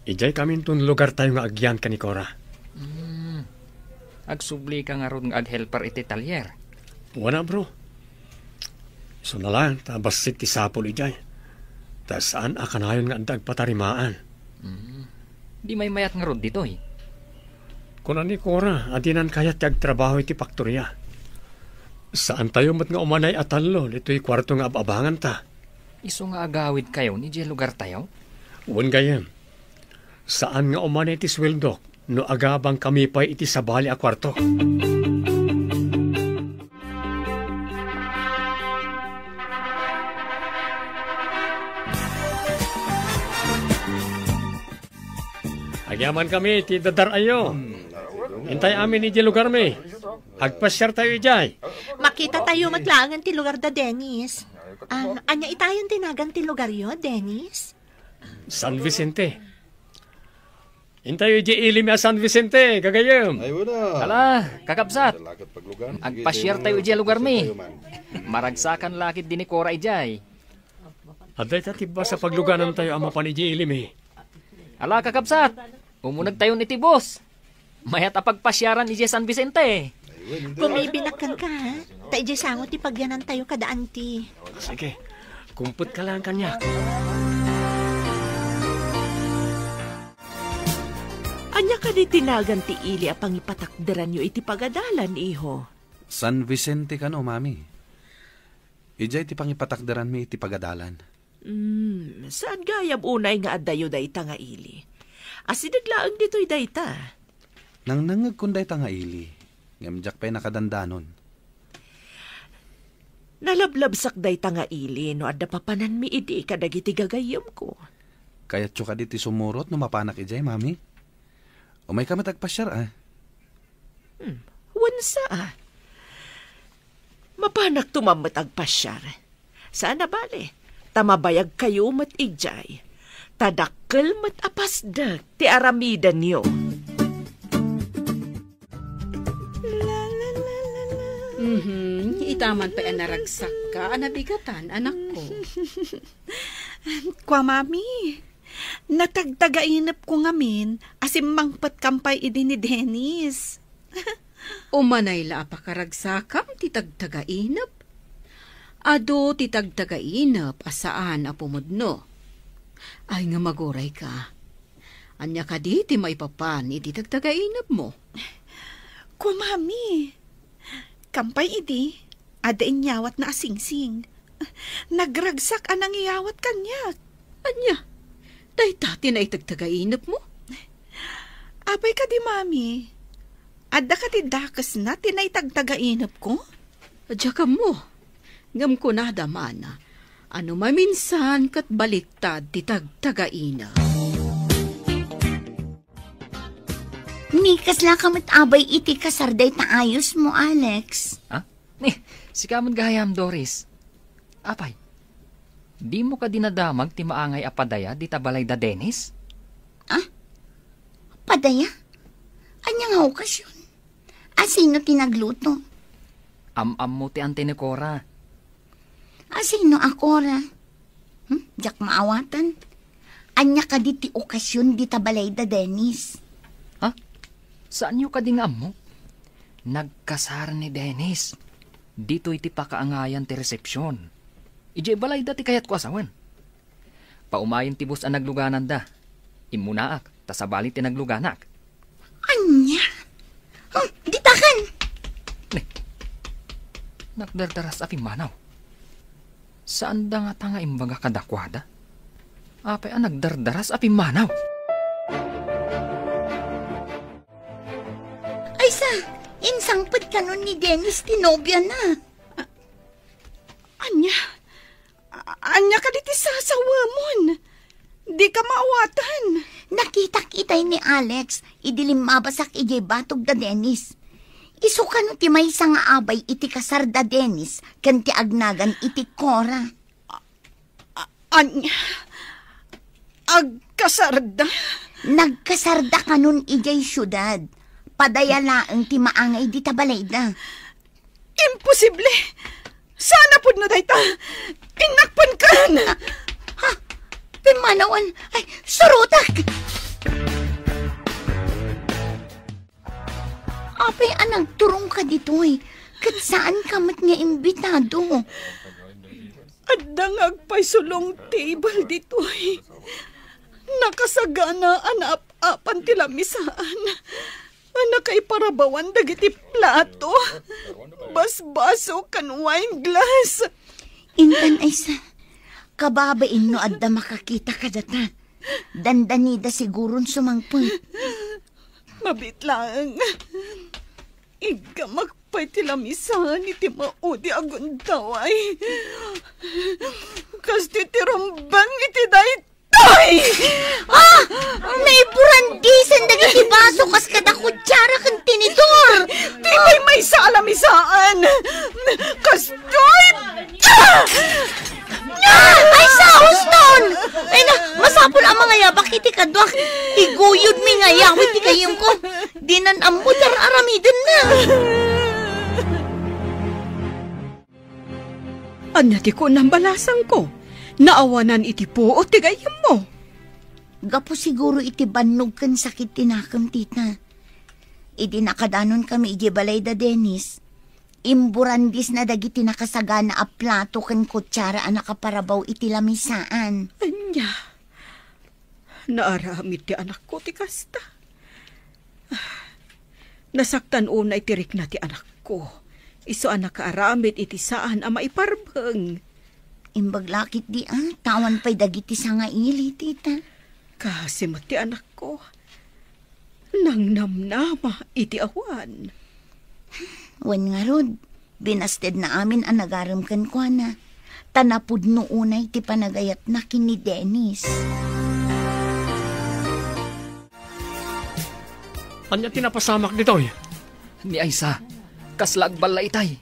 idiaykaminton lugartayo nga agyan ken ni Cora. Hmm. Agsublika ngarud nga aghelper iti talyer? Wana, bro. Isuna laeng ta bassit ti sapul idiay. Ta saan a kanayon nga adda agpatarimaan. Hmm. Di maymayat ngarud ditoy? Kuna ni Cora a dinan kayat ti agtrabaho iti faktoria. Saantayo met nga umanay a tallo ditoy kuarto nga ab-abanganta. Isu nga agawidkayon idiay lugartayo? Wen gayyem. Saan nga umanay ti sueldok no agabangkami pay iti sabali a kuarto. Agyamankami ti dadar-ayo. Intay amin idiay lugarmi. Agpasiartayo idiay. Makitatayo met laengen ti lugar da Dennis. Ah, ania itayon ti nagan ti lugaryo, Dennis? San Vicente. Intayo idiay ilimi a San Vicente, gagayyem. Ay, wala. Ala, kakabsat. Agpasiartayo idiay lugarmi. Maragsakan la ketdi ni Cora idiay. Adda ita ti bus a pagluganantayo a mapan idiay ilimi. Ala, kakabsat. Umunegtayon iti bus. Mayat a pagpasiaran idiay San Vicente. Bumibinakkan ka, ha? Ta idiay sango ti pagyanantayo kada anti. Sige, kumpetka laeng kaniak. Ania kadi ti nagan ti ili a pangipatakderanyo iti pagadalan, iho? San Vicente kano, Mami. Idiay ti pangipatakderanmi iti pagadalan. Hmm, saan gayam unay nga addayo dayta nga ili? Asideg laeng ditoy dayta. Nangnangngegkon dayta nga ili, ngem diak pay nakadandanon. Nalablabsak dayta nga ili no adda papananmi idi kadagiti gagayyemko. Kayatyo kadi ti sumurot no mapanak idiay, Mami? Umayka met agpasiar, a? Hmm, wen sa, a? Mapanakto man met agpasiar. Saan a bale, ta mabayagkayo met idiay. Ta dakkel met a pasdek ti aramidenyo. Mhm, itaman pay a naragsakka a nabigatan, anakko. Kua, Mami, natagtagainepko ngamin a simmangpetkam pay idi ni Dennis. Umanay la a pakaragsakam ti tagtagainep? Adu ti tagtagainep a saan a pumudno. Ay nga magurayka. Ania kadi ti maipapan iti tagtagainepmo? Kua, Mami, kampay idi, adda inyawatna a singsing. Nagragsak a nangiyawat kaniak. Ania? Dayta ti naitagtagainepmo? Apay kadi, Mami? Adda kadi dakesna ti naitagtagainepko? Diak ammo. Ngem kunada man a no maminsan ket baliktad ti tagtagainep. Ni, kaslaka met abay iti kasar dayta ayosmo, Alex? Ha? Ni, sika met gayam, Doris. Apay, dimo kadi nadamag ti maangay a padaya dita balay da Dennis? Ah? Padaya? Ania nga okasyon? Asino ti nagluto? Am-ammo ti anti ni Cora. Asino a Cora? Hmm? Diak maawatan. Ania kadi ti okasyon dita balay da Dennis? Ha? Saanyo kadi nga ammo? Nagkasar ni Dennis. Ditoy ti pakaangayan ti resepsyon. Idiay balayda ti kayatko a sawen. Paumayen ti bus a naglugananda. Immunaak, ta sabali ti nagluganak. Ania? Hmm, ditakan! Ne. Nagdardaras a pimmanaw. Saanda ngata nga imbaga kadakuada? Apay a nagdardaras a pimmanaw? Aysa, insangpet kanon ni Dennis ti nobiana. Ania? A-, ania kadi ti sasawemon? Dika maawatan. Nakitak itay ni Alex idi limmabasak idiay batog da Dennis. Isu kano ti maysa nga abay iti kasar da Dennis ken ti agnagan iti Cora. A-, ania? Agkasarda? Nagkasarda kanon idiay siudad. Padaya laeng ti maangay dita balayda. Imposible! Saan a pudno dayta? Innakpenkan! Ah, ha? Pimmanawan! Ay, surotek! Apay a nagturongka ditoy, ket saanka met nga imbitado? Adda nga agpayso long table ditoy. Nakasagana a naap-apan ti lamisaan. A nakaiparabawan dagiti plato, basbaso, ken wine glass. Intan, Aysa, kababain no adda makakita kadata. Dandanida siguron sumangpet. Mabiit laeng. Iggamak pay ti lamisaan iti maudi a gundaway. Kastoy ti rumbeng iti dayta. Ay! Ah! Naiburandisan dagiti baso kas kada kutsara ken tinidor! Ti maymaysa a lamisaan! Kastoy! Ah! Ah! Aysa, Houston! Ay na, masapul a mangayabak iti kaduak. Iguyodmi nga ayawit ti gayemko. Dinan ammo ti ar-aramidenna. Ania ti kunam, balasangko? Naawanan iti puot ti gayyemmo. Gapu siguro iti bannog ken sakit ti nakem, tita. Idi nakadanonkami idiay balay da Dennis, imburandisna dagiti nakasagana a plato ken kutsara a nakaparabaw iti lamisaan. Ania? Naaramid ti anakko ti kasta. Ah, nasaktan unay ti rikna ti anakko. Isu a nakaaramid iti saan a maiparbeng. Imbag la ketdi a, ta awan pay dagiti sangaili, tita. Kaasi met ti anakko. Nangnamnama iti awan. Wen ngarud, binastedna amin a nagarem kenkuana, ta napudno unay ti panagayatna ken ni Dennis. Ania ti napasamak ditoy? Ni Aysa, kasla agballa itay.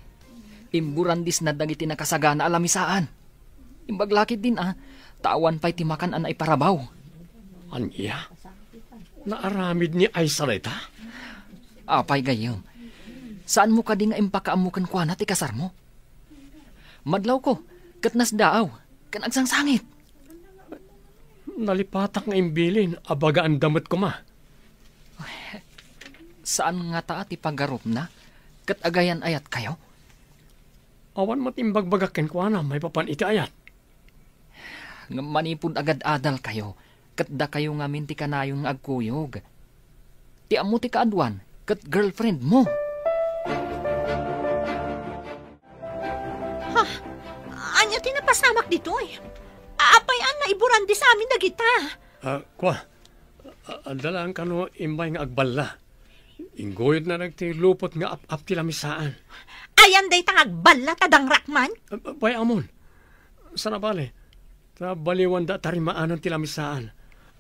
Imburandisna dagiti nakasagana a lamisaan. Imbag la ketdin a, ta awan pay ti makan a naiparabaw. Ania? Naaramid ni Aysa dayta? Apay gayyem, saanmo kadi nga impakaammo kenkuana ti kasarmo? Madlawko, ket nasdaaw, ken agsangsangit. Nalipatak nga imbilin a bagaanda met koma. Saan ngata ti pagarupna, ket agayan-ayatkayo? Awan met imbagbagak kenkuana maipapan iti ayat. Ngem manipud agad-adalkayo, ket dakayo ngamin ti kanayon nga agkuyog. Ti ammo ti kaaduan, ket girlfriendmo. Ha? Ania ti napasamak ditoy? Apay a naiburandis amin dagita? Ah, kua, a-, adda laeng kano immay nga agballa. Ingguyodna dagiti lupot nga ap-ap ti lamisaan. Ayan dayta nga agballa ta dangrakman? Ah, bay-amon. Sana bale, ta baliwanda a tarimaanan ti lamisaan.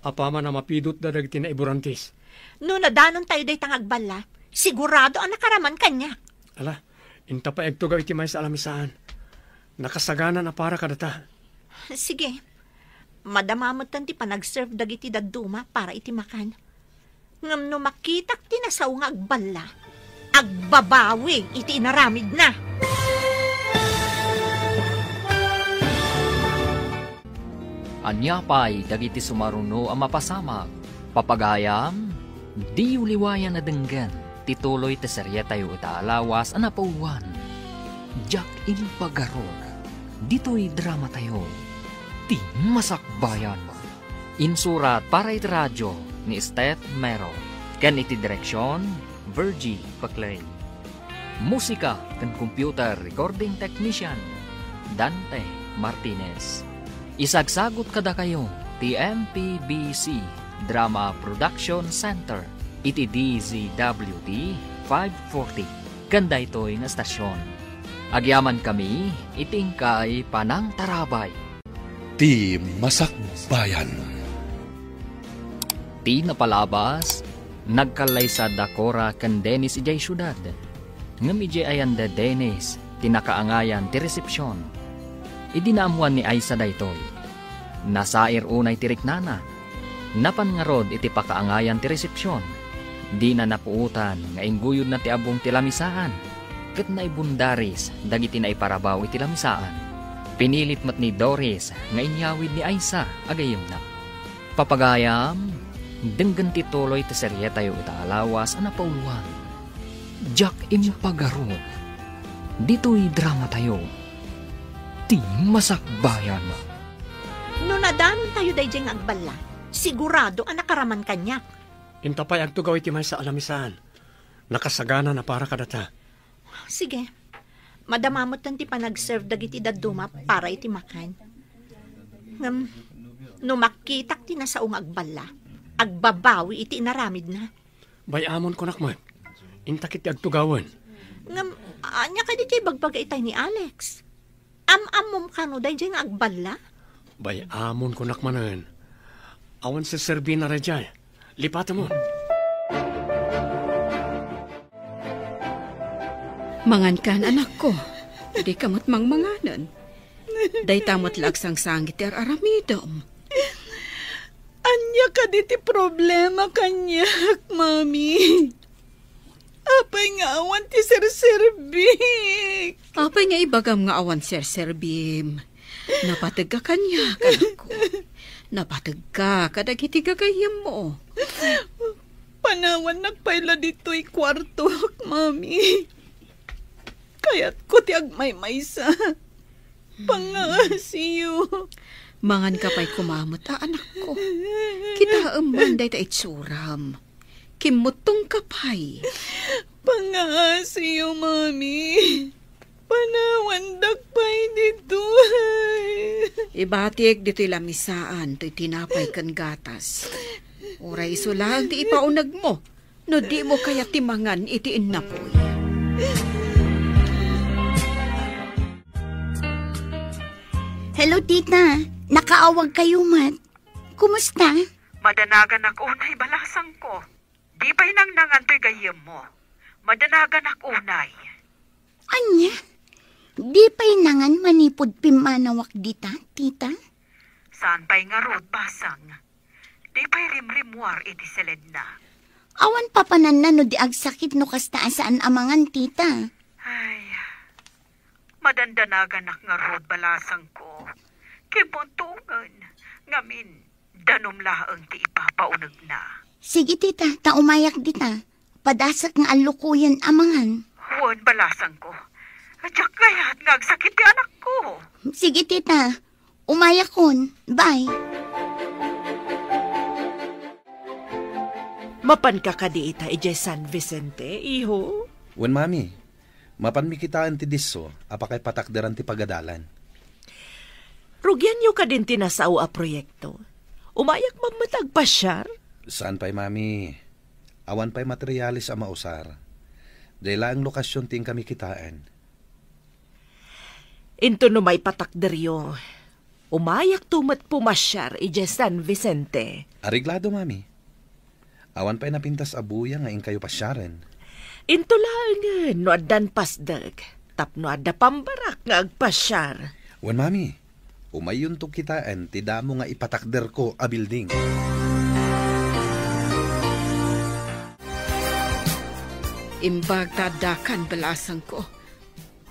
Apaman a mapidutda dagiti naiburandis. No nadanontayo dayta nga agballa, sigurado a nakaraman kaniak. Ala, inta pay agtugaw iti maysa a lamisaan. Nakasagana a para kadata. Sige. Madama metten ti panagserve dagiti dadduma para iti makan. Ngem no makitak ti nasao nga agballa, agbabawi iti inaramidna. Ania pay dagiti sumaruno a mapasamak? Papagayam, diyo liwayan a denggen ti tuloy ti serietayo ita a lawas a napauluan, Diak Impagarok. Ditoy dramatayo, Ti Masakbayan. Insurat para iti radio ni Steph Mero, ken iti direksion, Virgie Paclay. Musika ken computer recording technician, Dante Martinez. Isagsagut kadakayo ti M P B C Drama Production Center iti D Z W T five forty ken daytoy nga estasion. Agyamankami iti inkay panangtarabay. Ti Masakbayan. Ti napalabas, nagkallaysa da Cora ken Dennis idiay siudad. Ngem idiay ayan da Dennis ti nakaangayan ti resepsion. Idi naammoan ni Aisa daytoy, nasair unay ti riknana. Napan ngarud iti pakaangayan ti resepsion. Dina napuotan nga ingguyodna ti abbong ti lamisaan, ket naibundaris dagiti naiparabaw iti lamisaan. Pinilit met ni Doris nga inyawid ni Aisa a gayyemna. Papagayam, denggen ti tuloy ti serietayo ita a lawas a napauluan. Diak impagarud. Ditoy dramatayo, ti masakbayan. No nadanontayo daydiay nga agballa, sigurado a nakaraman kaniak. Inta pay agtugaw iti maysa a lamisaan. Nakasagana na para kadata. Sige. Madama metten ti panag-serve dagiti dadduma para iti makan. Ngem, no makitak ti nasao nga agballa, agbabawi iti inaramidna. Bay-amon kunak met. Inta ket ti agtugawen. Ngem, ania kadi ti ibagbaga itay ni Alex? Am-ammom kano daydiay nga agballa? Bay-amon kunak manen. Awan serserbina daydiay. Lipatemon. Mangankan, anakko. Dika met mangmanganen. Dayta met la agsangsangit ti ar-aramidem. Ania kadi ti problema kaniak, Mami? Apay nga awan ti serserbik? Apay nga ibagam nga awan serserbim? Napategka kaniak, anakko. Napategka kadagiti gagayyemmo. Panawannak pay la ditoy kuartok, Mami. Kayatko ti agmaymaysa. Pangaasiyo. Manganka pay koma met a, anakko. Kitaem man dayta itsuram. Kimmuttongka pay. Pangaasiyo, Mami. Panawandak pay ditoy. Ibatik ditoy lamisaan toy tinapay ken gatas. Uray isu laeng ti ipaunegmo no dimo kayat ti mangan iti innapoy. Hello, tita. Nakaawag kayo met. Kumusta? Madanaganak unay, balasangko. Di pay nangnangan toy gayyemmo. Madanaganak unay. Ania? Di pay nangan manipud pimmanawak dita, tita? Saan pay ngarud, basang. Di pay rimrimmuar iti seledna. Awan papananna no di agsakit no kasta a saan a mangan, tita. Ay, madandanaganak ngarud, balasangko. Kimmuntongen, ngamin, danum laeng ti ipapaunegna. Sige, tita, ta umayak dita. Padasek nga allukoyen a mangan. Wen, balasangko. Diak kayat nga agsakit ti anakko. Sige, tita. Umayakon. Bye. Mapanka kadi ita idiay San Vicente, iho? Wen, Mami. Mapanmi kitaen ti disso a pakaipatakderan ti pagadalan. Rugianyo kadin ti nasao a proyekto? Umayak man met agpasiar? Saan pay, Mami. Awan pay materiales a mausar. Diay laeng lokasion ti inkami kitaen. Inton no maipatakderyo, umayakto met pumasiar idiay San Vicente. Areglado, Mami. Awan pay napintas a buya nga inkayo pasiaren. Into laengen no addan pasdek, tapno adda pambarak nga agpasiar. Wen, Mami, umayyonto kitaen ti damo nga ipatakderko a building. Imbag ta addakan, balasangko.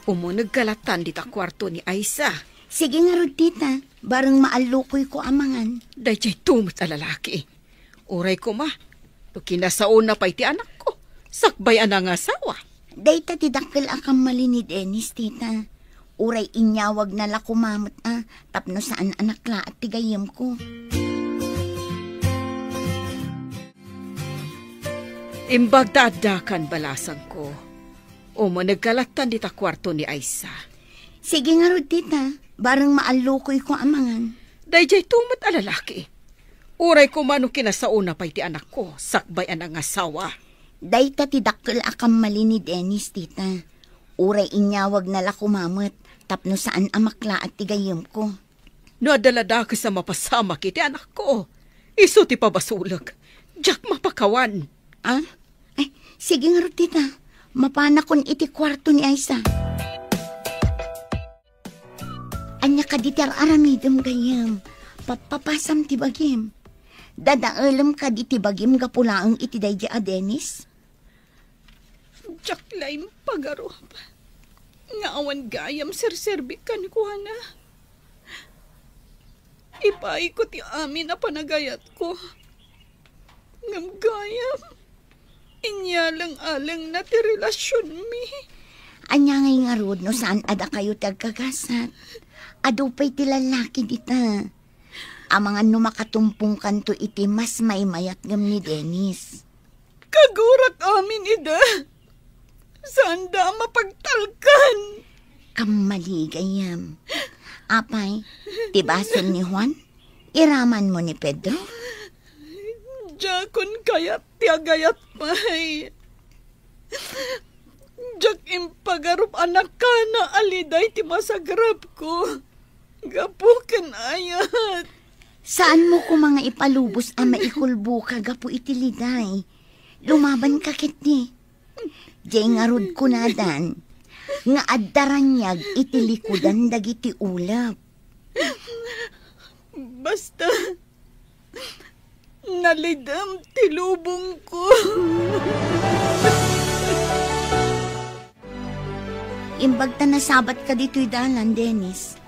Umunegka lattan dita kuarto ni Aisa. Sige ngarud, tita. Bareng maallukoyko a mangan. Daydiay tumet a lalaki. Uray koma, no kinasaona pay ti anakko, sakbay a nangasawa. Dayta ti dakkel a kammali ni Dennis, tita. Uray inyawagna la koma met a, tapno saan a naklaat ti gayyemko. Imbag ta addakan, balasangko. Umunegka lattan dita kuarto ni Aisa. Sige ngarud, tita. Bareng maallukoyko a mangan. Daydiay tumet a lalaki. Uray koma no kinasaona pay ti anakko, sakbay a nangasawa. Dayta ti dakkel a kammali ni Dennis, tita. Uray inyawagna la koma met, tapno saan a maklaat ti gayyemko. No adda la dakes a mapasamak iti anakko, isu ti pabasolek. Diak mapakawan. Ah? Ay, sige ngarud, tita. Mapanakon iti kuarto ni Aisa. Ania kadi ti ar-aramidem, gayyem? Papapasam ti bagim. Dadaelem kadi ti bagim gapu laeng iti daydi a Dennis? Diak la impagarup nga awan gayam serserbi kenkuana. Ipaayko ti amin a panagayatko. Ngem gayam, inyaleng-alengna ti relasionmi. Ania ngay ngarud no saan a dakayo ti agkagasat? Adu pay ti lallaki dita. Amangan no makatumpongkanto iti mas maymayat ngem ni Dennis. Kagurak amin ida. Saanda a mapagtalkan. Kammali gayam. Apay, ti basol ni Juan, iramanmo ni Pedro? Diakon kayat ti agayat pay. Diak impagarup a nakana a liday ti masagrapko. Gapu ken ayat. Saanmo koma nga ipalubos a maikulboka gapu iti liday. Lumabanka ketdi. Diay ngarud kunadan nga adda raniag iti likudan dagiti ulep. Basta, nalidem ti lubongko. Imbag ta nasabatka ditoy dalan, Dennis.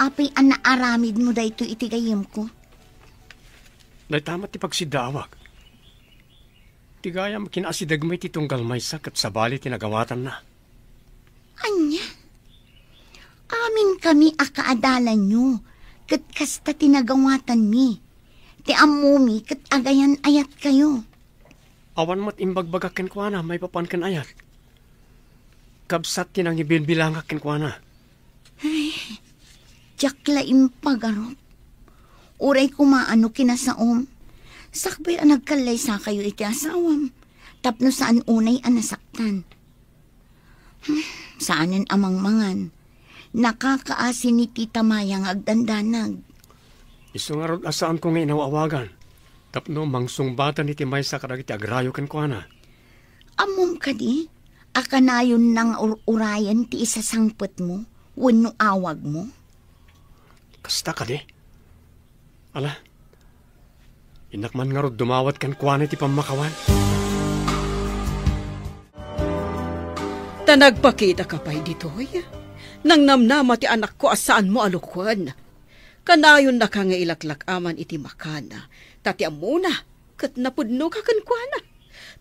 Apay a naaramidmo daytoy iti gayyemko? Dayta met ti pagsiddaawak. Ti gayam, kinaasidegmi ti tunggal maysa ket sabali ti nagawatanna. Ania? Aminkami a kaadalanyo, ket kasta ti nagawatanmi. Ti ammomi ket agayan-ayatkayo. Awan met imbagbagak kenkuana maipapan ken ayat. Kabsat ti nangibilbilangak kenkuana. Ay, diak la impagarup. Uray koma no kinasaom, sakbay a nagkallaysakayo iti asawam, tapno saan unay a nasaktan. Hmm, saanen a mangmangan. Nakakaasi ni Tita Maya nga agdandanag. Isu ngarud a saanko nga inaw-awagan, tapno mangsungbaten iti maysa kadagiti agrayo kenkuana. Ammom kadi a kanayonna nga ur-urayen ti isasangpetmo wenno awagmo? Kasta kadi? Ala, innak man ngarud dumawat kenkuana iti pammakawan. Ta nagpakitaka pay ditoy, nangnamnama ti anakko a saanmo a lukuen. Kanayonnaka nga ilaklak-aman iti makan, ta ti ammona, ket napudnoka kenkuana.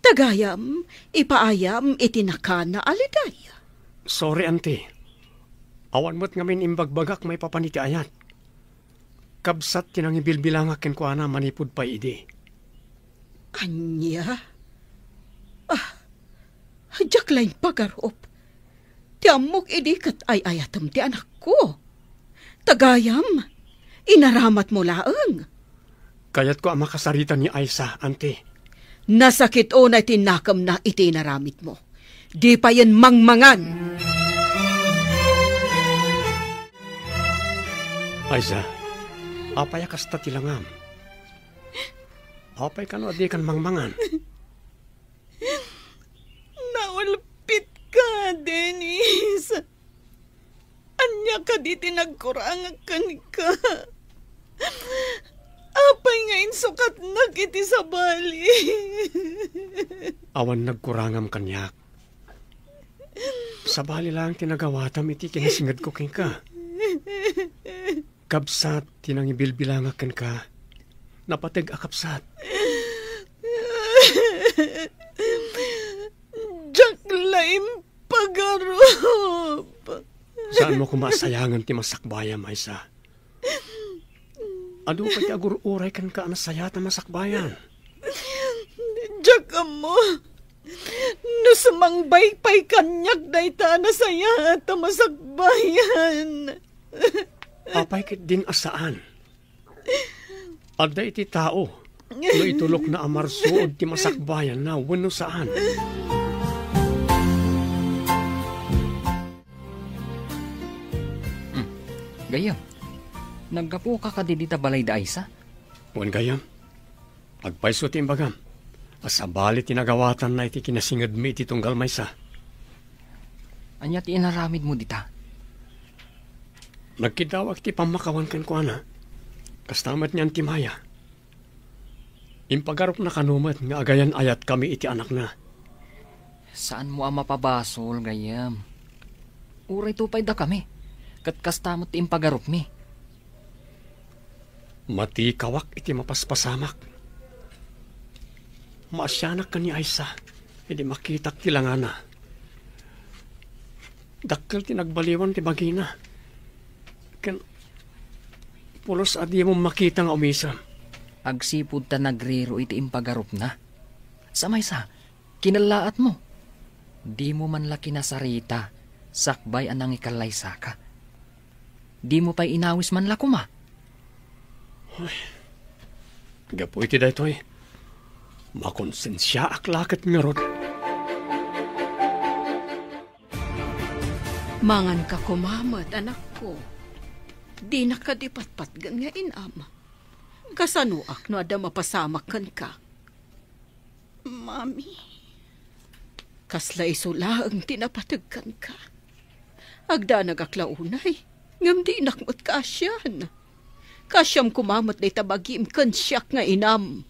Ta gayam, ipaayam iti nakana a liday. Sorry, Auntie. Awan met ngamin imbagbagak maipapan iti ayat. Kabsat ti nangibilbilangak kenkuana manipud pay idi. Ania? Ah, diak la impagarup. Ti ammok idi ket ay-ayatem ti anakko. Ta gayam, inaramatmo laeng. Kayatko a makasarita ni Aisa, Auntie. Nasakit unay ti nakemna iti inaramidmo. Di payen mangmangan. Aisa, apay a kasta ti langam? Apay kano a dikan mangmangan? Naulpitka, Dennis. Ania kadi ti nagkurangak kenka? Apay nga insukatnak iti sabali? Awan nagkurangam kaniak. Sabali laeng ti nagawatam iti kinasingedko kenka. Kabsat ti nangibilbilangak kenka, napateg a kabsat. Diak la impagarup. Saanmo koma a sayangen ti masakbayam, Aisa. Adu pay ti agur-uray kenka a nasayaat a masakbayan. Diak ammo no sumangbay pay kaniak dayta a nasayaat a masakbayan. Apay ketdin a saan? Adda iti tao no itulokna a marsuod ti masakbayanna wenno saan. Hmm. Gayyem, naggapuka kadi dita balay da Aisa? Wen gayyem, agpayso ti imbagam a sabali ti nagawatanna iti kinasingedmi iti tunggal maysa. Ania ti inaramidmo dita? Nagkiddawak iti pammakawan kenkuana. Kasta met ni Auntie Maya. Impagarupna kano met nga agayan-ayatkami iti anakna. Saanmo a mapabasol, gayyem. Uray to pay dakami, ket kasta met ti impagarupmi. Matikawak iti mapaspasamak. Maasianak ken ni Aisa idi makitak ti langana. Dakkel ti nagbaliwan ti bagina. Ken pulos a dimo makita nga umisem. Agsipud ta nagriro iti impagarupna. Sa maysa, kinellaatmo. Dimo man la kinasarita sakbay a nangikallaysaka. Dimo pay inawis man la koma. Ay, gapu iti daytoy, makonsensiaak la ket ngarud. Manganka koma met, anakko. Dinak kadi patpatgen nga inam. Kasanoak no adda mapasamak kenka? Mami. Kasla isu laeng ti napateg kenka. Agdanagak la unay, ngem dinak met kaasian. Kaasiam koma met dayta bagim ken siak nga inam.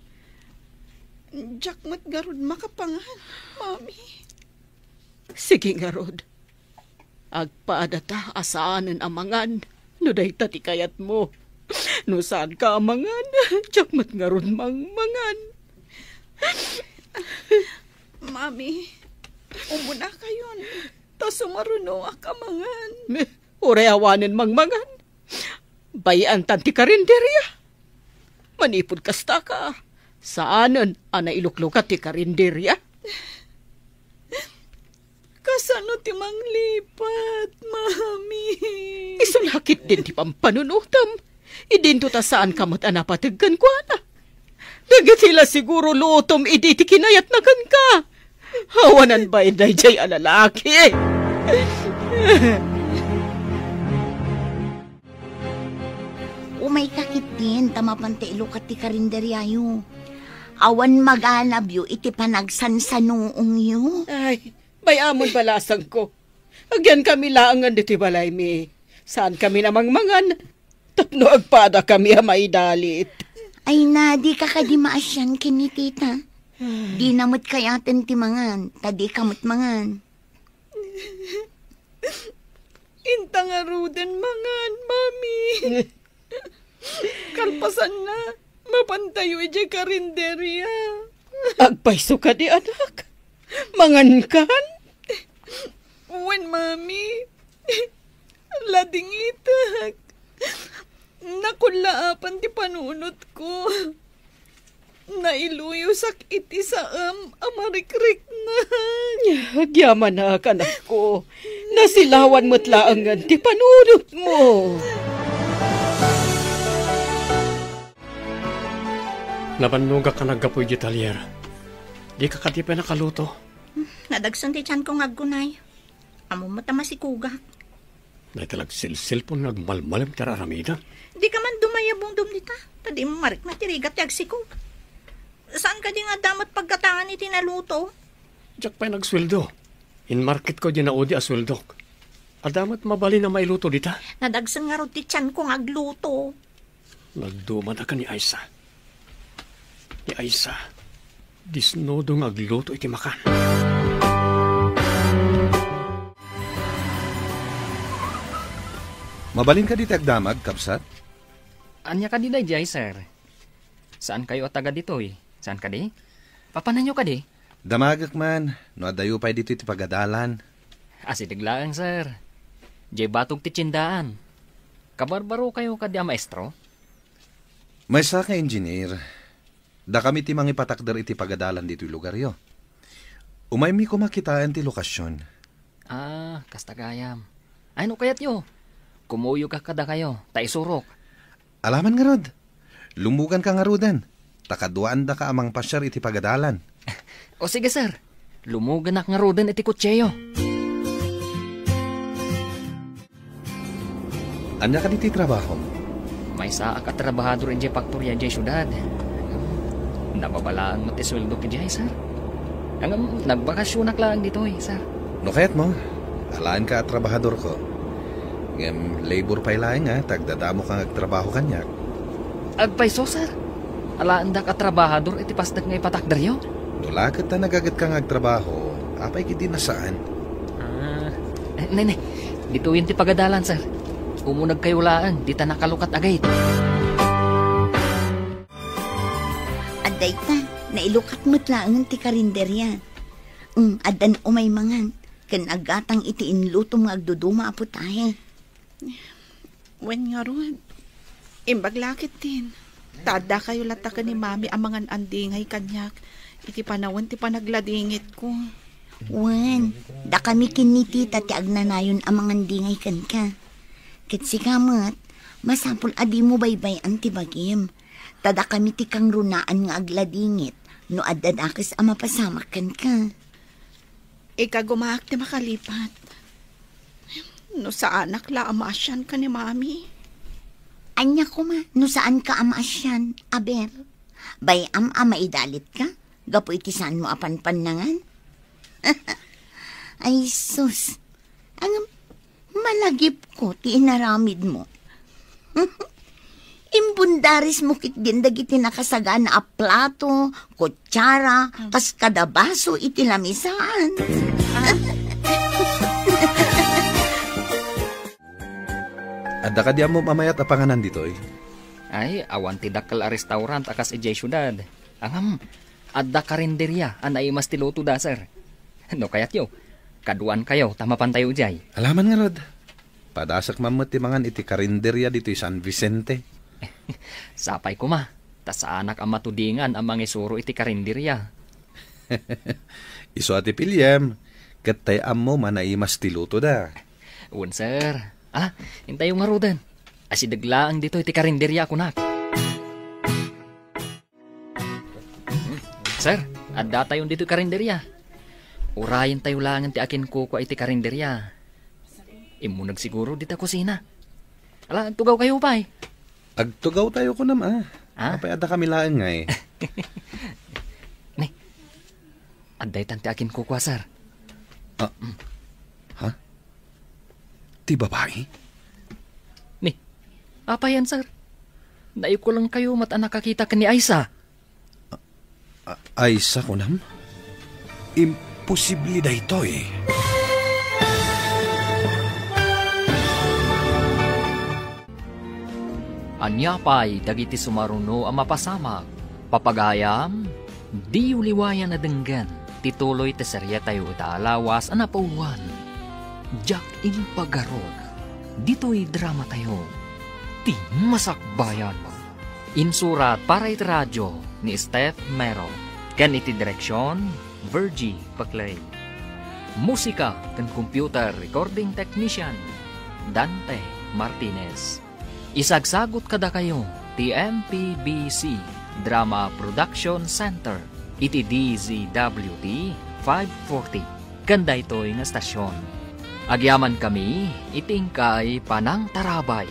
Diak met ngarud makapangan, Mami. Sige ngarud. Agpadata a saanen a mangan no dayta ti kayatmo. No saanka a mangan, diak met ngarud mangmangan. Mami, umunakayon, ta sumarunoak a mangan. Uray awanen mangmangan. Bay-antan ti karinderia. Manipud kastaka, saanen a nailuklukat ti karinderia. Kasano ti manglipat, Mami? Isu la ketdin ti pampanunotem. Idinto ta saanka met a napateg kenkuana. Dagiti la siguro lutom idi ti kinayatna kenka. Awanan bain daydiay a lalaki. Umayka ketdin ta mapanta ilukat ti karinderiayo. Awan maganabyo iti panagsansanuongyo. Ay, bay-am, balasangko. Agyankami laengen ditoy balaymi. Saankami a mangmangan tapno agpadakami a maidalit. Ay na, dika kadi maasian ken ni tita. Dina met kayaten ti mangan, ta dika met mangan. Inta ngaruden mangan, Mami. Kalpasanna, mapantayo idiay karinderia. Agpayso kadi, anak? Mangankan? Wen, Mami. Ladingitek. Nakullaapan ti panunotko. Nailuyosak iti saem a marikriknak. Agyamanak, anakko. Nasilawan met laengen ti panunotmo. Nabannogak a naggapu iti talyer. Dika kadi pay nakaluto? Nadagsen ti tianko nga aggunay. Ammom met a masikogak. Dayta la agselselpon nga agmalmalem ti ar-aramidem. Dika man dumayabungdom dita, ta dimo marikna ti rigat ti agsikog. Saan kadi nga adda met paggatangan iti naluto? Diak pay nagsueldo. Inmarketko diay naudi a sueldok. Adda met mabalin a mailuto dita? Nadagsen ngarud ti tianko nga agluto. Nagdumadak ken ni Aisa. Ni Aisa, disnodo nga agluto iti makan. Mabalin kadi ti agdamag, kabsat? Ania kadi daydiay, sir? Saan kayo a taga ditoy? Saan kadi? Papananyo kadi? Damagek man, no addayo pay ditoy ti pagadalan. Asideg laeng, sir. Diay batog ti tiendaan. Kabarbaro kayo kadi a maestro? Maysa nga engineer. Dakami ti mangipatakder iti pagadalan ditoy lugaryo. Umaymi koma kitaen ti lokasion. Ah, kasta gayam. Ay, no kayatyo, kumuyoka kadakayo, ta isurok. Alaman ngarud. Lumuganka ngaruden, ta kaduaandaka a mangpasiar iti pagadalan. O sige, sir. Lumuganak ngaruden iti kotseo. Ania kadi ti trabahom? Maysaak a trabahador idiay faktoria idiay siudad. Nababalaang met ti sueldok idiay, sir. Ngem, nagbakasionak laeng ditoy, sir. No kayatmo, alaenka a trabahadorko. Ngem labor pay laeng, a, ta agdadamoka nga agtrabaho kaniak. Agpayso, sir. Alaendak a trabahador iti pastek nga ipatakderyo? No la ket ta nagagetka nga agtrabaho, apay ketdi a saan? Ah, eh, ne, ne. Ditoyen ti pagadalan, sir. Umunegkayo laeng dita nakalukat a gate. Adda ita, nailukat met laeng ti karinderia. Mm, addan umay mangan, ken aggatang iti inlutom nga agduduma a putahe. Wen ngarud, imbag la ketdin, ta addakayo latta ken ni Mami a mangan-andingay kaniak iti panawen ti panagladingitko. Wen, dakami ken ni Tita ti agnanayon a mangandingay kenka. Ket sika met, masapul a dimo baybay-an ti bagim. Ta dakami ti kangrunaan nga agladingit no adda dakes a mapasamak kenka. Ikagumaak ti makalipat. No saanak la a maasian ken ni Mami. Ania koma no saanka a maasian, aber? Bay-am a maidalitka gapu iti saanmo a panpannangan? Ay sus, ngem malagipko ti inaramidmo. Imbundarismo ketdin dagiti nakasagana a plato, kutsara, kas kada baso iti lamisan. Adda kadi ammom a mayat a panganan ditoy? Ay, awan ti dakkel a restaurant a kas idiay siudad. Ngem, adda karinderia a naimas ti lutoda, sir. No kayatyo, kaduankayo ta mapantayo idiay. Alaman ngarud. Padasek man met ti mangan iti karinderia ditoy San Vicente. Sapay koma, ta saanak a matudingan a mangisuro iti karinderia. Isu a ti piliem, ket tay ammom a naimas ti lutoda. Wen, sir. Ah, intayo ngaruden. Asideg laeng ditoy ti karinderia a kunak. Sir, addatayon ditoy karinderia. Urayentayo laengen ti akinkukua iti karinderia. Immuneg siguro dita kusina. Ala, agtugawkayo pay. Agtugawtayo kunam, ah. Ah? Apay, addakami laeng ngay. Ne, adda itan ti akinkukua, sir. Ah, ha? Ti babai? Ni, apayan, sir? Naikulangkayo met a nakakita ken ni Aisa. A-, Aisa, kunam? Imposible daytoy. Ania pay dagiti sumaruno a mapasamak? Papagayam, diyo liwayan a denggen ti tuloy ti serietayo ita a lawas a napauluan. Diak impagarod ditoy dramatayo, Ti Masakbayan. Insurat para iti radyo ni Steph Mero, ken iti direksion, Virgie Paclay. Musika ken computer recording technician, Dante Martinez. Isagsagut kadakayo ti M P B C Drama Production Center iti D Z W T five forty ken daytoy nga estasion. Agyamankami iti inkay panangtarabay.